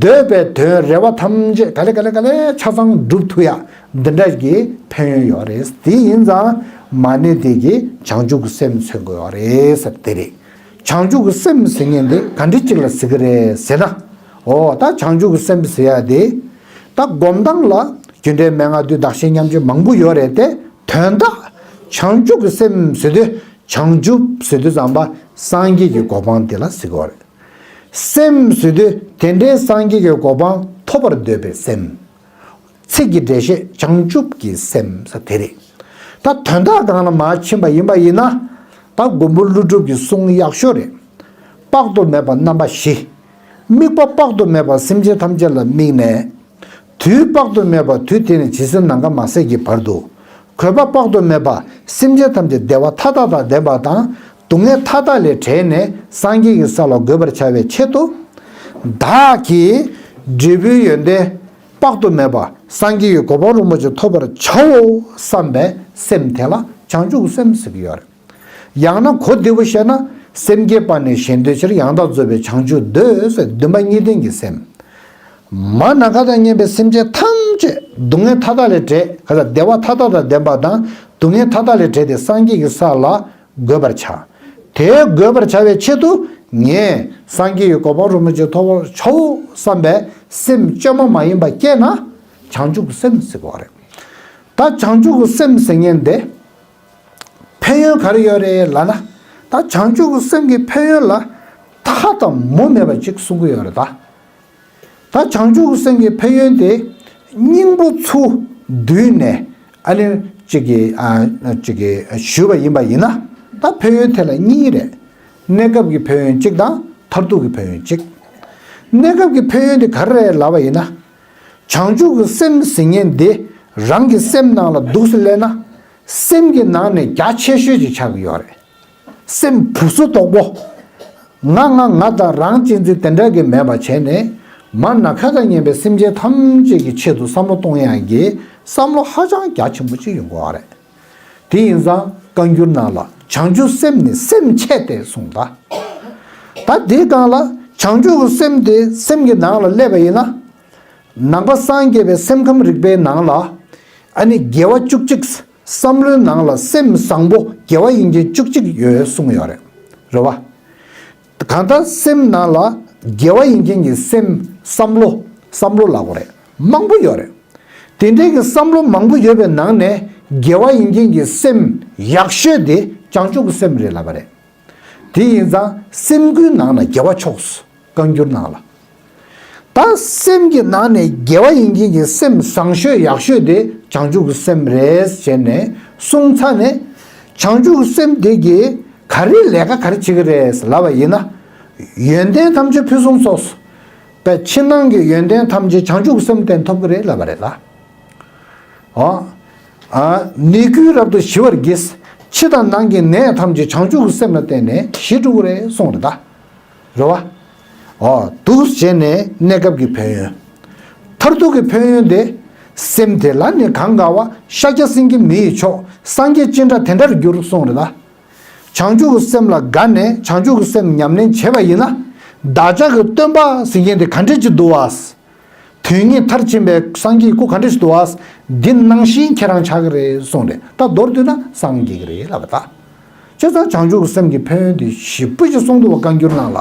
འདོད་པའི་དོན་རེ་བ་ཐམས་ཅད་ག་ལེ་ག་ལེ་ག་ལེ་ཆ་ཚང་འགྲུབ་ཐུབ་ཡ། འདི་འདྲ་གི་ཕན་ཡོན་ཡོད་རེད། དེ་ཡིན་ཙང་མ་ཎི་དེ་གིས་བྱང་ཆུབ་ཀྱི་སེམས་མཚོན་དགོས་ཡོད་རེད་ཟེར་དེ་རེད། བྱང་ཆུབ་ཀྱི་སེམས་ཟེར་མཁན་དེ་ག་འདྲ་ཅིག་ལ་ཟེར་གི་རེད་ཟེར་ན། འོ་ད་བྱང་ཆུབ་ཀྱི་སེམས་ཟེར་ཡ་དེ། ད་སྒོམ་སྟངས་ལ་རྒྱུ་འབྲས་མན་ངག་བདུན་བདག་གཞན་མཉམ་བརྗེ་མང་པོ་ཡོད་རེད་དེ། དོན་དག་བྱང་ཆུབ་ཀྱི་སེམས་ཟེར་དུས་བྱང་ཆུབ་ཟེར་དུས་ཙམ་པ་སངས་རྒྱས་ཀྱི་གོ་འཕང་དེ་ལ་ཟེར་གི་ཡོད་རེད། སེམས་ཟེར་དུས་དེ་འདྲའི་སངས་རྒྱས་ཀྱི་གོ་འཕང་ཐོབ་པར་འདོད་པའི་སེམས། ཚིག་གི་འགྲེལ་བཤད་བྱང་ཆུབ་ཀྱི་སེམས་ཟེར་དེ་རེད། ད་དོན་དག་སྒང་ལ་མར་ཕྱིན་པ་ཡིན་པ་ཡིན་ན། ད་མགོན་པོ་ཀླུ་སྒྲུབ་ཀྱི་གསུང་ཡག་ཤོས་རེད། དཔག་ཏུ་མེད་པ་རྣམ་པ་བཞི། དམིགས་པ་དཔག་ཏུ་མེད་པ་སེམས་ཅན་ཐམས་ཅད་ལ་དམིགས་ནས། དུས་དཔག་ཏུ་མེད་པ་དུས་དེ་ནས་ཇི་སྲིད་ནམ་མཁའ་མ་ཟད་ཀྱི་བར་དུ། གུས་པ་དཔག་ཏུ་མེད་པ་སེམས་ཅན་ཐམས་ཅད་བདེ་བ་མཐའ་དག་དང་ལྡན་པ་དང་སྡུག་བསྔལ་མཐའ་དག་ལས་བྲལ་ནས་སངས་རྒྱས་ཀྱི་ས་ལ་འགོད་པར་བྱ་བའི་ཆེད་དུ། བདག་གིས་འབྲས་བུའི་ཡོན་ཏན་དཔག་ཏུ་མེད་པ་སངས་རྒྱས་ཀྱི་གོ་འཕང་རིན་པོ་ཆེ་ཐོབ་པར་བྱའོ་བསམ་པའི་སེམས་དེ་ལ་བྱང་ཆུབ་ཀྱི་སེམས་ཟེར་གྱི་ཡོད་རེད། ཡང་ན་གོ་བདེ་པོ་བཤད་ན། སེམས་བསྐྱེད་པ་ནི་གཞན་དོན་ཕྱིར། ཡང་དག་རྫོགས་པའི་བྱང་ཆུབ་འདོད་ཟེར་འདུན་པ་གཉིས་ལྡན་གྱི་སེམས། མར་ནམ་མཁའ་དང་མཉམ་པའི་སེམས་ཅན་ཐམས་ཅད་སྡུག་བསྔལ་མཐའ་དག་ལས་བྲལ། ག་ས་བདེ་བ་མཐའ་དག་དང་ལྡན་པ་དང་སྡུག་བསྔལ་མཐའ་དག་ལས་བྲལ་ཏེ་སངས་རྒྱས་ཀྱི་ས་ལ་འགོད་པར་བྱ། དེ་འགོད་པར་བྱ་བའི་ཆེད་དུ་ངས་སངས་རྒྱས་ཀྱི་གོ་འཕང་རིན་པོ་ཆེ་ཐོབ་པར་བྱའོ་བསམ་པའི་སེམས་བཅོས་མ་མ་ཡིན་པ་སྐྱེས་ན་བྱང་ཆུབ་ཀྱི་སེམས་ཟེར་གྱི་ཡོད་རེད། ད་བྱང་ཆུབ་ཀྱི་སེམས་ཟེར་མཁན་དེ། ཕན་ཡོན་ག་རེ་ཡོད་རེད་ལབ་ན། ད་བྱང་ཆུབ་ཀྱི་སེམས་ཀྱི་ཕན་ཡོན་ལ་མཐའ་དང་མུ་མེད་པ་ཅིག་གསུང་གི་ཡོད་རེད་ད། ད་བྱང་ཆུབ་ཀྱི་སེམས་ཀྱི་ཕན་ཡོན་དེ་སྙིང་པོ་ཚུར་བསྡུས་ནས་ཨ་ནི་གཅིག་གི་ཨ་གཅིག་གི་ཞུས་པ་ཡིན་པ་ཡིན་ན། ད་ཕན་ཡོན་དེ་ལ་གཉིས་རེད། གནས་སྐབས་ཀྱི་ཕན་ཡོན་གཅིག་དང་མཐར་ཐུག་གི་ཕན་ཡོན་གཅིག། གནས་སྐབས་ཀྱི་ཕན་ཡོན་དེ་ག་རེ་རེད་ལབ་པ་ཡིན་ན། བྱང་ཆུབ་ཀྱི་སེམས་ཟེར་མཁན་དེ་རང་གི་སེམས་ནང་ལ་འདུག་སེ་སླེབས་ན། སེམས་ཀྱི་ནང་ནས་རྒྱ་ཆེ་ཤོས་ཅིག་ཆགས་ཀྱི་ཡོད་རེད། སེམས་ཕུགས་སུ་དོག་པོ། ང་ང་ང་དང་རང་གཅེས་འཛིན་དེ་འདྲ་གི་མེད་པ་བྱས་ནས། མར་ནམ་མཁའ་དང་མཉམ་པའི་སེམས་ཅན་ཐམས་ཅད་ཀྱི་ཆེད་དུ་བསམ་བློ་གཏོང་ཡག་གི་བསམ་བློ་ཧ་ཅང་རྒྱ་ཆེན་པོ་ཅིག་ཡོང་གི་ཡོད་རེད། དེ་ཡིན་ཙང་བཀའ་འགྱུར་ནང་ལ་བྱང་ཆུབ་སེམས་ནི་སེམས་ཆེ་སྟེ་གསུངས་ད། ད་དེའི་སྒང་ལ་བྱང་ཆུབ་ཀྱི་སེམས་དེ་སེམས་ཀྱི་ནང་ལ་སླེབས་པ་ཡིན་ན། ནང་པ་སངས་རྒྱས་པའི་སེམས་ཁམས་རིག་པའི་ནང་ལ། ཨ་ནི་དགེ་བ་བཅུ་གཅིག། བསམ་བློའི་ནང་ལ་སེམས་བཟང་པོ་དགེ་བ་ཡིན་མཁན་བཅུ་གཅིག་ཡོད་གསུངས་ཡོད་རེད། རེད་བ། གང་ལྟར་སེམས་ནང་ལ་དགེ་བ་ཡིན་མཁན་གྱི་སེམས་བསམ་བློ་བསམ་བློ་ལབ་དགོས་རེད། མང་པོ་ཡོད་རེད། དེ་འདྲའི་གི་བསམ་བློ་མང་པོ་ཡོད་པའི་ནང་ནས་དགེ་བ་ཡིན་མཁན་གྱི་སེམས་ཡག་ཤོས་དེ་བྱང་ཆུབ་ཀྱི་སེམས་རེད་ལབ་པ་རེད། དེ་ཡིན་ཙང་སེམས་ཀུན་ནང་ན་དགེ་བ་མཆོག། བཀའ་འགྱུར་ནང་ལ། ད་སེམས་ཀྱི་ནང་ནས་དགེ་བ་ཡིན་མཁན་གྱི་སེམས་བཟང་ཤོས་ཡག་ཤོས་དེ་བྱང་ཆུབ་ཀྱི་སེམས་རེད་ཟེར་ནས་གསུངས་ཚར་ནས། བྱང་ཆུབ་ཀྱི་སེམས་དེ་གིས་ག་རེ་ལས་ཀ་ག་རེ་བྱེད་ཀྱི་རེད་ལབ་པ་ཡིན་ན། ཡོན་ཏན་ཐམས་ཅད་ཕུན་སུམ་ཚོགས། པའི་ཕྱི་ནང་གི་ཡོན་ཏན་ཐམས་ཅད་བྱང་ཆུབ་ཀྱི་སེམས་བརྟེན་ཐོབ་ཀྱི་རེད་ལབ་པ་རེད་ད། ཨོ། ཨ། ནད་ཀུན་རབ་ཏུ་ཞི་བར་བགྱི། ཕྱི་དང་ནང་གི་ནད་ཐམས་ཅད་བྱང་ཆུབ་ཀྱི་སེམས་ལ་བརྟེན་ནས་ཞི་འགྲོ་གི་རེད་གསུངས་རེད་ད། རེད་བ། ཨོ། འདུག་བྱས་ནས་གནས་སྐབས་ཀྱི་ཕན་ཡོན། མཐར་ཐུག་གི་ཕན་ཡོན་དེ། སེམས་དེ་ལ་ནི་གང་དགའ་བ། ཤཱཀྱ་སེང་གེ་མི་ཡི་མཆོག། སངས་རྒྱས་ཅི་འདྲ་དེ་འདྲར་འགྱུར་གསུངས་རེད་ད། བྱང་ཆུབ་ཀྱི་སེམས་ལ་དགའ་ནས་བྱང་ཆུབ་ཀྱི་སེམས་ཉམས་ལེན་བྱས་པ་ཡིན་ན། བདག་ཅག་གི་སྟོན་པ་ཟེར་མཁན་དེ་ག་འདྲ་ཅིག་འདུག་བ། དོན་གཉིས་མཐར་ཕྱིན་པའི་སངས་རྒྱས་སྐུ་ག་འདྲ་ཞིག་འདུག་བ། འདི་ནང་བཞིན་ཁྱེད་རང་ཆགས་ཀྱི་རེད་གསུངས་རེད། ད་མདོར་བསྡུས་ན་སངས་རྒྱས་ཀྱི་རེད་ལབ་པ་ད། བྱས་ཙང་བྱང་ཆུབ་ཀྱི་སེམས་ཀྱི་ཕན་ཡོན་དེ་ཞེ་པོ་ཅིག་གསུངས་འདུག་བ་བཀའ་འགྱུར་ནང་ལ།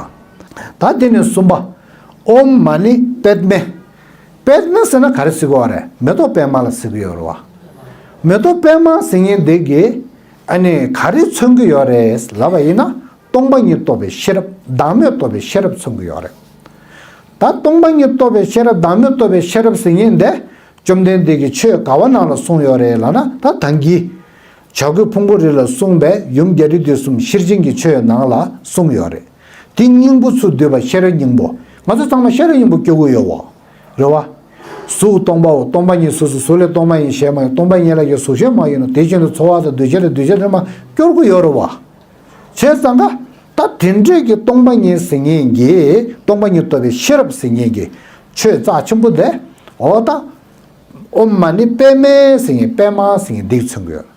ད་དེ་ནས་གསུམ་པ། ཨོཾ་མ་ཎི་པདྨེ། པདྨེ་ཟེར་ན་ག་རེ་ཟེར་གྱི་ཡོད་རེད། མེ་ཏོག་པད་མ་ལ་ཟེར་གྱི་ཡོད་རེད་བ། མེ་ཏོག་པད་མ་ཟེར་མཁན་དེ་གིས་ཨ་ནི་ག་རེ་མཚོན་གྱི་ཡོད་རེད་ལབ་པ་ཡིན་ན། སྟོང་པ་ཉིད་རྟོགས་པའི་ཤེས་རབ། བདག་མེད་རྟོགས་པའི་ཤེས་རབ་མཚོན་གྱི་ཡོད་རེད། ད་སྟོང་པ་ཉིད་རྟོགས་པའི་ཤེས་རབ། བདག་མེད་རྟོགས་པའི་ཤེས་རབ་ཟེར་མཁན་དེ། བཅོམ་ལྡན་འདས་ཀྱིས་ཆོས་ག་བ་ནང་ལ་གསུངས་ཡོད་རེད་ལབ་ན། ད་ད་གིན་བྱ་རྒོད་ཕུང་པོ་རི་ལ་གསུངས་པའི་ཡུམ་རྒྱ་རི་དུས་གསུམ་ཤེར་ཕྱིན་གྱི་ཆོས་ནང་ལ་གསུངས་ཡོད་རེད། དེ་སྙིང་པོ་ཚུར་བསྡུས་པ་ཤེས་རབ་སྙིང་པོ། ང་ཚོ་ཚང་མ་ཤེས་རབ་སྙིང་པོ་སྐྱོ་གི་ཡོད་བ། རེད་བ། གཟུགས་སྟོང་པའོ། སྟོང་པ་ཉིད་གཟུགས་སོ། གཟུགས་ལས་སྟོང་པ་ཡིན་ཞེས་མ་ཡིན། སྟོང་པ་ཉིད་ལ་ཡང་གཟུགས་ཞེས་མ་ཡིན་ནོ། དེ་བཞིན་དུ་ཚོར་བ་དང་འདུ་བྱེད་དང་འདུ་བྱེད་དེ་མ་སྐྱོར་གི་ཡོད་རེད་བ། བྱས་ཙང་ཀ་ད་དེ་འདྲས་ཀྱི་སྟོང་པ་ཉིད་ཟེར་མཁན་གྱི་སྟོང་པ་ཉིད་རྟོགས་པའི་ཤེས་རབ་ཟེར་མཁན་གྱི་ཆོས་རྩ་ཆེན་པོ་དེ། འོ་ད། ཨོཾ་མ་ཎི་པདྨེ་ཟེར་མཁན་པདྨ་ཟེར་མཁན་འདི་མཚོན་གི་ཡོད།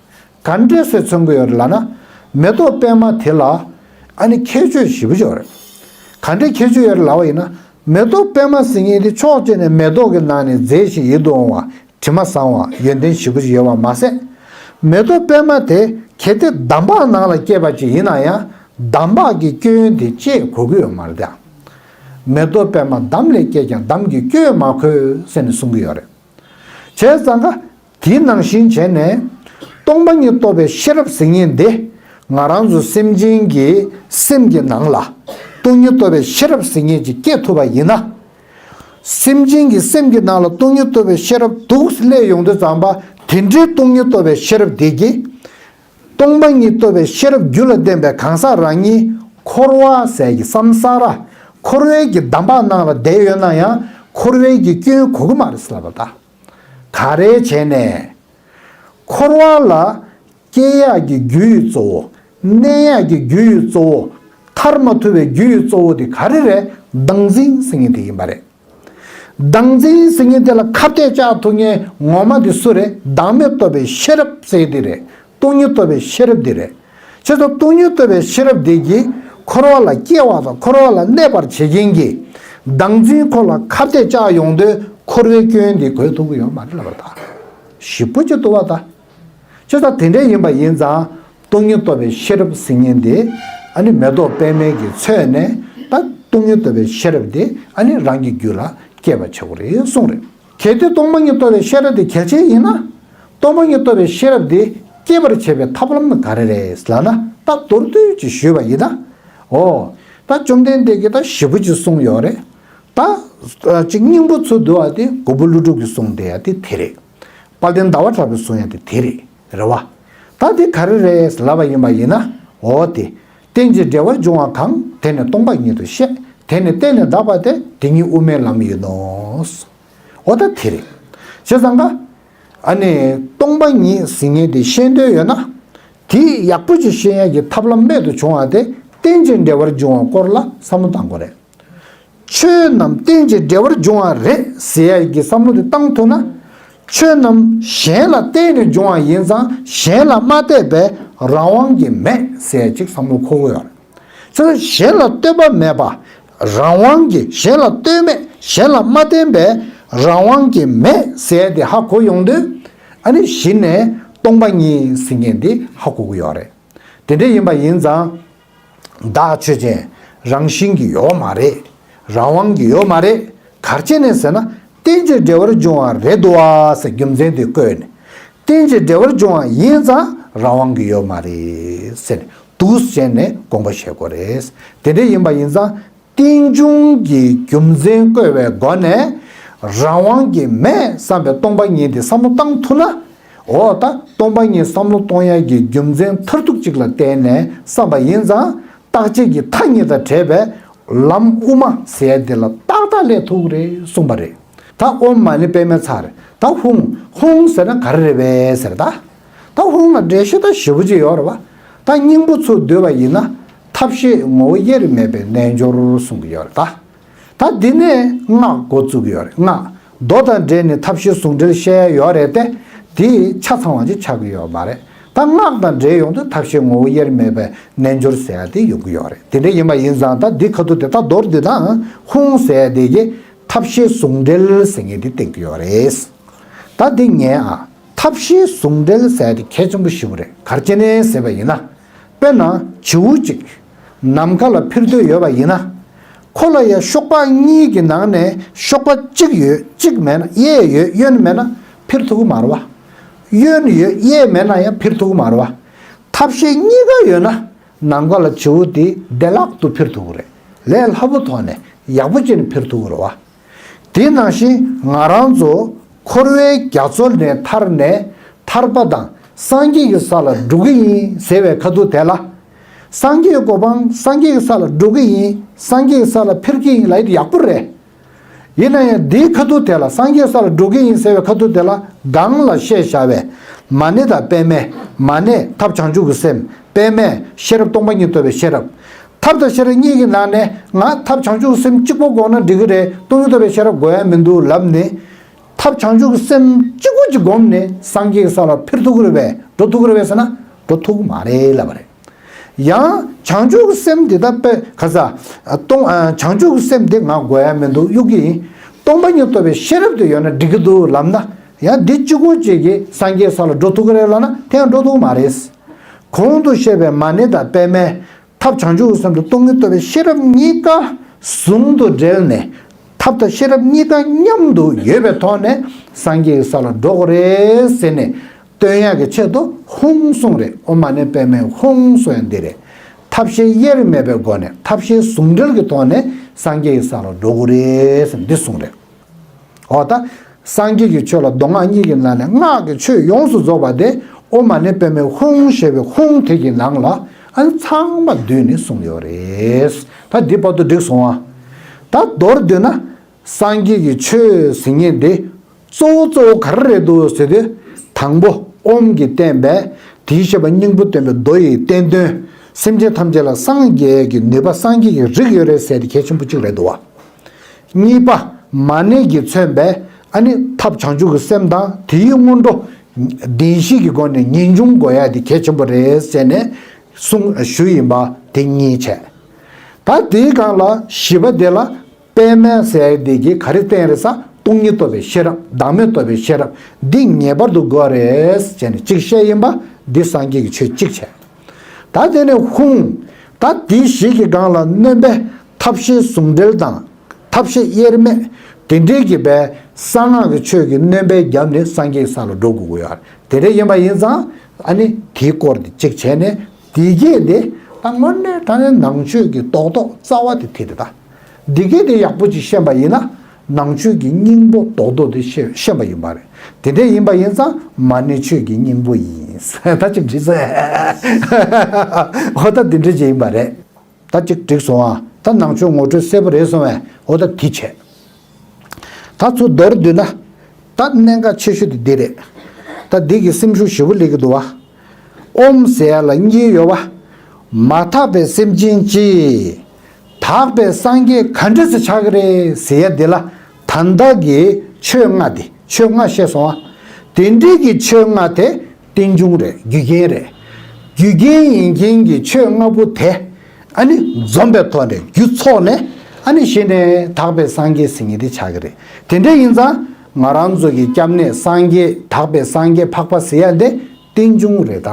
ག་འདྲས་སེ་མཚོན་གི་ཡོད་རེད་ལབ་ན། མེ་ཏོག་པདྨ་དེ་ལ་ཨ་ནི་ཁྱད་ཆོས་ཞེ་པོ་ཅིག་ཡོད་རེད། ག་འདྲས་ཁྱད་ཆོས་ཡོད་རེད་ལབ་པ་ཡིན་ན། མེ་ཏོག་པདྨ་ཟེར་མཁན་དེ་ཕྱོགས་གཅིག་ནས་མེ་ཏོག་གི་ནང་ནས་མཛེས་ཤིང་ཡིད་དུ་འོང་བ། དྲི་མ་བཟང་བ། ཡོན་ཏན་ཞེ་པོ་ཅིག་ཡོད་པ་མ་ཟད། མེ་ཏོག་པདྨ་དེ་གལ་ཏེ་འདམ་བག་ནང་ལ་སྐྱེས་པ་ཅིག་ཡིན་ན་ཡང་། འདམ་བག་གི་སྐྱོན་དེ་བཅད་དགོས་ཀྱི་ཡོད་མ་རེད་དེ། མེ་ཏོག་པདྨ་འདམ་ལས་སྐྱེས་ཀྱང་། འདམ་གྱི་སྐྱོན་མ་གོས་ཟེར་ནས་གསུང་གི་ཡོད་རེད། བྱས་ཙང་ཀ་དེའི་ནང་བཞིན་བྱས་ནས། སྟོང་པ་ཉིད་རྟོགས་པའི་ཤེས་རབ་ཟེར་མཁན་འདི། ང་རང་ཚོ་སེམས་ཅན་གྱི་སེམས་ཀྱི་ནང་ལ་སྟོང་ཉིད་རྟོགས་པའི་ཤེས་རབ་ཟེར་མཁན་ཅིག་སྐྱེ་ཐུབ་པ་ཡིན་ན། སེམས་ཅན་གྱི་སེམས་ཀྱི་ནང་ལ་སྟོང་ཉིད་རྟོགས་པའི་ཤེས་རབ་འདུག་སླེབས་ཡོང་དུས་ཙམ་པ། དེ་འདྲའི་སྟོང་ཉིད་རྟོགས་པའི་ཤེས་རབ་དེ་གིས། སྟོང་པ་ཉིད་རྟོགས་པའི་ཤེས་རབ་རྒྱུད་ལ་ལྡན་པའི་གང་ཟག་རང་ཉིད་འཁོར་བ་ཟེར་གྱི་སམ་ས་ར། འཁོར་བའི་གི་འདམ་བག་ནང་ལ་བསྡད་ཡོད་ན་ཡང་། འཁོར་བའི་གི་སྐྱོན་གོ་གི་མ་རེད་ཟེར་ལབ་པ་ད། ག་རེ་བྱས་ནས། འཁོར་བ་ལ་སྐྱེ་ཡག་གི་རྒྱུ་ཡི་གཙོ་བོ། གནས་ཡག་གི་རྒྱུ་ཡི་གཙོ་བོ། ཐར་མ་ཐུབ་པའི་རྒྱུ་ཡི་གཙོ་བོ་དེ་ག་རེ་རེད། བདག་འཛིན་ཟེར་མཁན་དེ་ཡིན་པ་རེད། བདག་འཛིན་ཟེར་མཁན་དེ་ལ་ཁ་གཏད་བཅག་ཐུབ་མཁན་ངོ་མ་དེ་སུ་རེད། བདག་མེད་རྟོགས་པའི་ཤེས་རབ་ཟེར་དེ་རེད། སྟོང་ཉིད་རྟོགས་པའི་ཤེས་རབ་དེ་རེད། བྱས་ཙང་སྟོང་ཉིད་རྟོགས་པའི་ཤེས་རབ་དེ་གིས་འཁོར་བ་ལ་སྐྱེ་བ་དང་འཁོར་བ་ལ་གནས་པར་བྱེད་མཁན་གྱི་བདག་འཛིན་ཁོ་ལ་ཁ་གཏད་བཅག་ཡོང་དུས། འཁོར་བའི་སྐྱོན་དེ་གོས་ཐུབ་ཀྱི་ཡོད་མ་རེད་ལབ་པ་ད། ཞེ་པོ་ཅིག་འདུག་པ་ད། བྱས་ཙང་དེ་འདྲ་ཡིན་པ་ཡིན་ཙང་། སྟོང་ཉིད་རྟོགས་པའི་ཤེས་རབ་ཟེར་མཁན་དེ། ཨ་ནི་མེ་ཏོག་པདྨའི་གི་ཚོད་ནས་ད་སྟོང་ཉིད་རྟོགས་པའི་ཤེས་རབ་དེ་ཨ་ནི་རང་གི་རྒྱུད་ལ་སྐྱེས་པ་བྱེད་དགོས་རེད་གསུངས་རེད། གལ་ཏེ་སྟོང་པ་ཉིད་རྟོགས་པའི་ཤེས་རབ་དེ་གལ་ཆེ་ཡིན་ན། སྟོང་པ་ཉིད་རྟོགས་པའི་ཤེས་རབ་དེ་སྐྱེད་པར་བྱེད་པའི་ཐབས་ལམ་ནི་ག་རེ་རེད་ལབ་ན། ད་མདོར་བསྡུས་ཅིག་ཞུས་པ་ཡིན་ན། འོ། ད་བཅོམ་ལྡན་འདས་ཀྱིས་ད་ཞེ་པོ་ཅིག་གསུངས་ཡོད་རེད། ད། ཅིག་སྙིང་པོ་ཚུར་བསྡུ་བ་དེ་མགོན་པོ་ཀླུ་སྒྲུབ་ཀྱིས་གསུངས་བསྡད་ཡ་དེ་དེ་རེད། དཔལ་ལྡན་ཟླ་བ་གྲགས་པས་གསུངས་ཡ་དེ་དེ་རེད། རེད་བ། ད་དེ་ག་རེ་རེད་ལབ་པ་ཡིན་པ་ཡིན་ན། འོ་དེ། རྟེན་ཅིང་འབྲེལ་བར་འབྱུང་བ་གང་། དེ་ནི་སྟོང་པ་ཉིད་དུ་བཤད། དེ་ནི་རྟེན་ལས་འདག་པ་སྟེ། དེ་ཉིད་དབུ་མའི་ལམ་ཡིན་ནོ། འོ་ད་དེ་རེད། བྱས་ཙང་ཀ་ཨ་ནི་སྟོང་པ་ཉིད་ཟེར་མཁན་དེ་ཤེས་འདོད་ཡོད་ན། དེ་ཡག་པོ་ཅིག་ཤེས་ཡ་གི་ཐབས་ལམ་རྨད་དུ་བྱུང་བ་དེ། རྟེན་ཅིང་འབྲེལ་བར་འབྱུང་བ་སྐོར་ལ་བསམ་བློ་བཏང་དགོས་རེད། ཆོས་རྣམས་རྟེན་ཅིང་འབྲེལ་བར་འབྱུང་བ་རེད་ཟེར་ཡ་གི་བསམ་བློ་དེ་བཏང་ཐུབ་ན། ཆོས་རྣམས་གཞན་ལ་བརྟེན་ནས་འབྱུང་བ་ཡིན་ཙང་། གཞན་ལ་མ་ལྟོས་པའི་རང་དབང་གིས་མེད་ཟེར་ཡ་ཅིག་བསམ་བློ་འཁོར་གྱི་ཡོད་རེད། ཚུར་གཞན་ལ་ལྟོས་པ་མེད་པ། རང་དབང་གིས་གཞན་ལ་ལྟོས་མེད། གཞན་ལ་མ་བརྟེན་པའི་རང་དབང་གིས་མེད་ཟེར་ཡ་དེ་ཧ་གོ་ཡོང་དུས། ཨ་ནི་གཞི་ནས་སྟོང་པ་ཉིད་ཟེར་མཁན་དེ་ཧ་གོ་གི་ཡོད་རེད། དེ་འདྲ་ཡིན་པ་ཡིན་ཙང་། བདག་ཆོས་ཅན། རང་བཞིན་གྱིས་ཡོད་མ་རེད། རང་དབང་གིས་ཡོད་མ་རེད། ག་རེ་བྱས་ནས་ཟེར་ན། རྟེན་ཅིང་འབྲེལ་བར་འབྱུང་བ་རེད་འདུག་བ་ཟེར་རྒྱུ་མཚན་དེ་བཀོད་ནས། རྟེན་ཅིང་འབྲེལ་བར་འབྱུང་བ་ཡིན་ཙང་རང་དབང་གིས་ཡོད་མ་རེད་ཟེར་ནས་འདུག་སེ་བྱས་ནས་དགོངས་པ་བཞེས་དགོས་རེད། དེ་འདྲ་ཡིན་པ་ཡིན་ཙང་། རྟེན་འབྱུང་གི་རྒྱུ་མཚན་བཀོད་པའི་སྒོ་ནས། རང་དབང་གིས་མེད་བསམ་པའི་སྟོང་པ་ཉིད་དེ་བསམ་བློ་བཏང་ཐུབ་ན། འོ་ད་སྟོང་པ་ཉིད་བསམ་བློ་གཏོང་ཡག་གི་རྒྱུ་མཚན་མཐར་ཐུག་ཅིག་ལ་བརྟེན་ནས་བསམ་པ་ཡིན་ཙང་། རྟག་ཆད་ཀྱི་མཐའ་གཉིས་དང་བྲལ་བའི་ལམ་དབུ་མ་ཟེར་ཡ་དེ་ལ་ཏག་ཏག་སླེབས་ཐུབ་ཀྱི་རེད་གསུངས་པ་རེད། ད་ཨོཾ་མ་ཎི་པདྨེ་ཚར་རེད། ད་ཧཱུྃ། ཧཱུྃ་ཟེར་ན་ག་རེ་རེད་པས་ཟེར་ད། ད་ཧཱུྃ་ལ་འགྲེལ་བཤད་ད་ཞེ་པོ་ཅིག་ཡོད་རེད་བ། ད་སྙིང་པོ་ཚུར་བསྡུས་པ་ཡིན་ན། ཐབས་ཤེས་ངོ་བོ་དབྱེར་མེད་པའི་རྣལ་འབྱོར་གསུང་གི་ཡོད་རེད་ད། ད་འདི་ནས་སྔགས་འགོ་བཙུགས་ཀྱི་ཡོད་རེད། སྔགས། མདོ་དང་འབྲེལ་ནས་ཐབས་ཤེས་ཟུང་འབྲེལ་བཤད་ཡ་ཡོད་རེད་དེ། དེ་ཆ་ཚང་བ་ཅིག་ཆགས་ཀྱི་ཡོད་མ་རེད། ད་སྔགས་དང་འབྲེལ་ཡོང་དུས་ཐབས་ཤེས་ངོ་བོ་དབྱེར་མེད་པའི་རྣལ་འབྱོར་ཟེར་ཡ་དེ་ཡོང་གི་ཡོད་རེད། དེ་འདྲ་ཡིན་པ་ཡིན་ཙང་ད་འདི་ཁ་ཐུག་དེ་ད་མདོར་བསྡུས་ན། ཧཱུྃ་ཟེར་ཡ་དེ་གིས་ཐབས་ཤེས་ཟུང་འབྲེལ་ཟེར་མཁན་དེ་བསྟན་གྱི་ཡོད་རེད། ད་འདི་ཉན་ཨ། ཐབས་ཤེས་ཟུང་འབྲེལ་ཟེར་ཡ་དེ་གལ་ཆེན་པོ་ཞེ་པོ་རེད། ག་རེ་བྱས་ནས་ཟེར་བ་ཡིན་ན། དཔེར་ན་བྱིའུ་གཅིག་ནམ་མཁའ་ལ་འཕུར་འདོད་ཡོད་པ་ཡིན་ན། ཁོ་ལ་ཡང་གཤོག་པ་གཉིས་ཀྱི་ནང་ནས་གཤོག་པ་གཅིག་ཡོད། གཅིག་མེད་ན། གཡས་ཡོད། གཡོན་མེད་ན་འཕུར་ཐུབ་ཀྱི་མ་རེད་བ། གཡོན་ཡོད། གཡས་མེད་ན་ཡང་འཕུར་ཐུབ་ཀྱི་མ་རེད་བ། ཐབས་ཤེས་གཉིས་ཀ་ཡོད་ན། ནམ་མཁའ་ལ་བྱིའུ་དེ་བདེ་བླག་ཏུ་འཕུར་ཐུབ་ཀྱི་རེད། ལས་སླ་པོ་ཐོག་ནས་ཡག་པོ་བྱས་ནས་འཕུར་ཐུབ་ཀྱི་རེད་བ། དེ་ནང་བཞིན་ང་རང་ཚོ་འཁོར་བའི་རྒྱ་མཚོ་ནས་ཐར་ནས་ཐར་པ་དང་སངས་རྒྱས་ཀྱི་ས་ལ་འགྲོ་གི་ཡིན་ཟེར་བའི་ཁ་ཐུག་དེ་ལ། སངས་རྒྱས་གོ་འཕང་སངས་རྒྱས་ཀྱི་ས་ལ་འགྲོ་གི་ཡིན། སངས་རྒྱས་ཀྱི་ས་ལ་འཕེལ་གྱི་ཡིན་ལབ་ཡག་པོ་རེད། ཡིན་ན་ཡང་འདིའི་ཁ་ཐུག་དེ་ལ། སངས་རྒྱས་ས་ལ་འགྲོ་གི་ཡིན་ཟེར་བའི་ཁ་ཐུག་དེ་ལ་སྒང་ལ་བཤད་བཞག་པའི་མ་ཎི་དང་པདྨའི། མ་ཎི་ཐབས་བྱང་ཆུབ་ཀྱི་སེམས། པདྨའི་ཤེས་རབ་སྟོང་པ་ཉིད་རྟོགས་པའི་ཤེས་རབ། ཐབས་དང་ཤེས་རབ་གཉིས་ཀྱི་ནང་ནས་ང་ཐབས་བྱང་ཆུབ་ཀྱི་སེམས་གཅིག་པོ་དགོངས་ན་འགྲིག་གི་རེད། སྟོང་ཉིད་རྟོགས་པའི་ཤེས་རབ་དགོས་ཡ་མི་འདུག་ལབ་ནས། ཐབས་བྱང་ཆུབ་ཀྱི་སེམས་གཅིག་པུ་གཅིག་བསྒོམས་ནས་སངས་རྒྱས་ཀྱི་ས་ལ་འཕེལ་ཐུབ་ཀྱི་རེད་པས། འགྲོ་ཐུབ་ཀྱི་རེད་པས་ཟེར་ན། འགྲོ་ཐུབ་ཀྱི་མ་རེད་ལབ་པ་རེད། ཡང་བྱང་ཆུབ་ཀྱི་སེམས་འདི་ད་དཔེ་ག་ས་སྟོང་། བྱང་ཆུབ་ཀྱི་སེམས་འདི་ང་དགོས་ཡ་མི་འདུག་གཡུག་གི་ཡིན། སྟོང་པ་ཉིད་རྟོགས་པའི་ཤེས་རབ་དེ་ཡོད་ན་འགྲིག་གི་འདུག་ལབ་ན། ཡང་འདི་གཅིག་པོ་གཅིག་གིས་སངས་རྒྱས་ས་ལ་འགྲོ་ཐུབ་ཀྱི་རེད་ལབ་ན། དེ་ཡང་འགྲོ་ཐུབ་ཀྱི་མ་རེད། གོང་དུ་བཤད་པའི་མ་ཎི་དང་པདྨའི་ཐབས་བྱང་ཆུབ་ཀྱི་སེམས་དང་སྟོང་ཉིད་རྟོགས་པའི་ཤེས་རབ་གཉིས་ཀ་ཟུང་དུ་འབྲེལ་ནས། ཐབས་དང་ཤེས་རབ་གཉིས་ཀ་མཉམ་དུ་ཡོད་པའི་ཐོག་ནས་སངས་རྒྱས་ཀྱི་ས་ལ་འགྲོ་དགོས་རེད་ཟེར་ནས་སྟོན་ཡག་གི་ཆེད་དུ་ཧཱུྃ་གསུངས་རེད། ཨོཾ་མ་ཎི་པདྨེ་ཧཱུྃ་གསུངས་ཡག་འདི་རེད། ཐབས་ཤེས་དབྱེར་མེད་པའི་སྒོ་ནས། ཐབས་ཤེས་ཟུང་འབྲེལ་གྱི་ཐོག་ནས་སངས་རྒྱས་ཀྱི་ས་ལ་འགྲོ་དགོས་རེད་ཟེར་འདི་གསུངས་རེད། འོ་ད། སངས་རྒྱས་ཀྱི་ཆོས་ལ་མདོ་སྔགས་གཉིས་ཀྱི་ནང་ནས་སྔགས་ཀྱི་ཆོས་ཡོངས་སུ་རྫོགས་པ་དེ་ཨོཾ་མ་ཎི་པདྨེ་ཧཱུྃ་ཞེས་པའི་ཧཱུྃ་དེ་གི་ནང་ལ་ཨ་ནི་ཚང་མ་བསྡུས་ནས་གསུངས་ཡོད་རེད། ད་འདི་བར་དུ་འགྲིག་སོང་ཨ། ད་མདོར་བསྡུས་ན། སངས་རྒྱས་ཀྱི་ཆོས་ཟེར་མཁན་དེ་གཙོ་བོ་གཙོ་བོ་ག་རེ་རེད་འདུག་ཟེར་དུས། དང་པོ་ཨོཾ་གྱིས་བསྟན་པའི་དེའི་ཤེས་པ་སྙིང་པོ་སྟོན་པའི་མདོ་ཡི་བསྟན་དོན། སེམས་ཅན་ཐམས་ཅད་ལ་སངས་རྒྱས་ཀྱི་ནུས་པ། སངས་རྒྱས་ཀྱི་རིགས་ཡོད་རེད་ཟེར་དེ་གལ་ཆེན་པོ་གཅིག་རེད་འདུག་བ། གཉིས་པ། མ་ཎི་གིས་མཚོན་པའི་ཨ་ནི་ཐབས་བྱང་ཆུབ་ཀྱི་སེམས་དང་དེའི་སྔོན་འགྲོ་བདེན་བཞི་གི་སྒོ་ནས་ངེས་འབྱུང་དགོས་ཡ་དེ་གལ་ཆེན་པོ་རེད་ཟེར་ནས་གསུངས་ཞུས་ཡིན་པ་དེ་གཉིས་བྱས། ད་དེའི་སྒང་ལ་བཞི་པ་དེ་ལ་པདྨ་ཟེར་དེ་གིས་ག་རེ་བསྟན་རེད་ཟེར། སྟོང་ཉིད་རྟོགས་པའི་ཤེས་རབ། བདག་མེད་རྟོགས་པའི་ཤེས་རབ་འདི་ངེས་པར་དུ་དགོས་རེད་ཟེར་ནས་གཅིག་བཤད་ཡིན་པ་འདི་སངས་རྒྱས་ཀྱི་ཆོས་གཅིག་བྱས། ད་དེ་ནས་ཧཱུྃ། ད་དེ་བཞི་གི་སྒང་ལ་སྣོན་པའི་ཐབས་ཤེས་ཟུང་འབྲེལ་དང་། ཐབས་ཤེས་དབྱེར་མེད། དེ་འདྲའི་གི་བའི་གསང་སྔགས་ཀྱི་ཆོས་ཀྱི་སྣོན་པའི་རྒྱབ་ནས་སངས་རྒྱས་ས་ལ་འགྲོ་དགོས་ཀྱི་ཡོད་རེད། དེ་འདྲ་ཡིན་པ་ཡིན་ཙང་ཨ་ནི་དེའི་སྐོར་དེ་གཅིག་བྱས་ནས། དེ་གས་དེ་ད་དངོས་གནས་དྲང་གནས་ནང་ཆོས་ཀྱི་རྡོག་རྡོག་རྩ་བ་དེ་དེ་རེད་ད། འདི་གས་དེ་ཡག་པོ་ཅིག་ཤེས་པ་ཡིན་ན། ནང་ཆོས་ཀྱི་སྙིང་པོ་རྡོག་རྡོག་དེ་ཤེས་ཤེས་པ་ཡིན་པ་རེད། དེ་འདྲ་ཡིན་པ་ཡིན་ཙང་མ་ཎི་ཆོས་ཀྱི་སྙིང་པོ་ཡིན། ད་ཅིག་འགྲིག་སོང་། འོ་ད་འདི་འདྲ་ཅིག་ཡིན་པ་རེད། ད་ཅིག་འགྲིག་སོང་ཨ། ད་ནང་ཆོས་ངོ་སྤྲོད་གསལ་པོ་རེད་སོང་བས། འོ་ད་དེ་བྱས། ད་ཚུར་མདོར་བསྡུས་ན། ད་གནད་འགག་ཆེ་ཤོས་དེ་འདི་རེད། ད་འདི་གི་སེམས་ཤུགས་ཞེ་པོ་སླེབས་ཀྱི་འདུག་བ། ཨོཾ་ཟེར་ཡ་ལ་གཉིས་ཡོད་བ། མ་དག་པའི་སེམས་ཅན་གྱིས་དག་པའི་སངས་རྒྱས་ག་འདྲ་སེ་ཆགས་ཀྱི་རེད་ཟེར་ཡ་འདི་ལ། ད་ལྟ་གི་ཆོས་ལྔ་དེ། ཆོས་ལྔ་བཤད་སོང་བ། དེ་འདྲའི་གི་ཆོས་ལྔ་དེ་རྟེན་འབྱུང་རེད། རྒྱུ་རྐྱེན་རེད། རྒྱུ་རྐྱེན་ཡིན་མཁན་གྱི་ཆོས་ལྔ་པོ་དེ་ཨ་ནི་འཛོམས་པའི་ཐོག་ནས། རྒྱུ་ཚོགས་ནས་ཨ་ནི་གཞི་ནས་དག་པའི་སངས་རྒྱས་ཟེར་མཁན་དེ་ཆགས་ཀྱི་རེད། དེ་འདྲ་ཡིན་ཙང་ང་རང་ཚོ་གི་སྐྱབས་གནས་སངས་རྒྱས། དག་པའི་སངས་རྒྱས་འཕགས་པ་ཟེར་ཡ་འདི་རྟེན་འབྱུང་རེད་ད་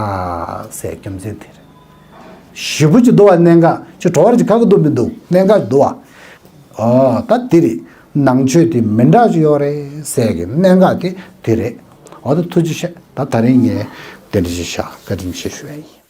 ཟེར། རྒྱུ་མཚན་དེ་རེད། ཞེ་པོ་ཅིག་འདུག་བ། གནད་འགག་ཅིག་བྲོ་བ་ཅིག་ཁ་གི་འདུག་མི་འདུག་གནད་འགག་འདུག་བ། ཨོ་ད་དེ་རེད། ནང་ཆོས་དེ་མི་འདྲ་ཅིག་ཡོད་རེད་ཟེར་གི་གནད་འགག་དེ་དེ་རེད། ཨོ་ད་ཐུགས་རྗེ་ཆེ། ད་ད་རིང་ངས་དེ་འདྲ་ཅིག་བཞག་བཀའ་དྲིན་ཆེ་ཞུ་ཡ་ཡིན།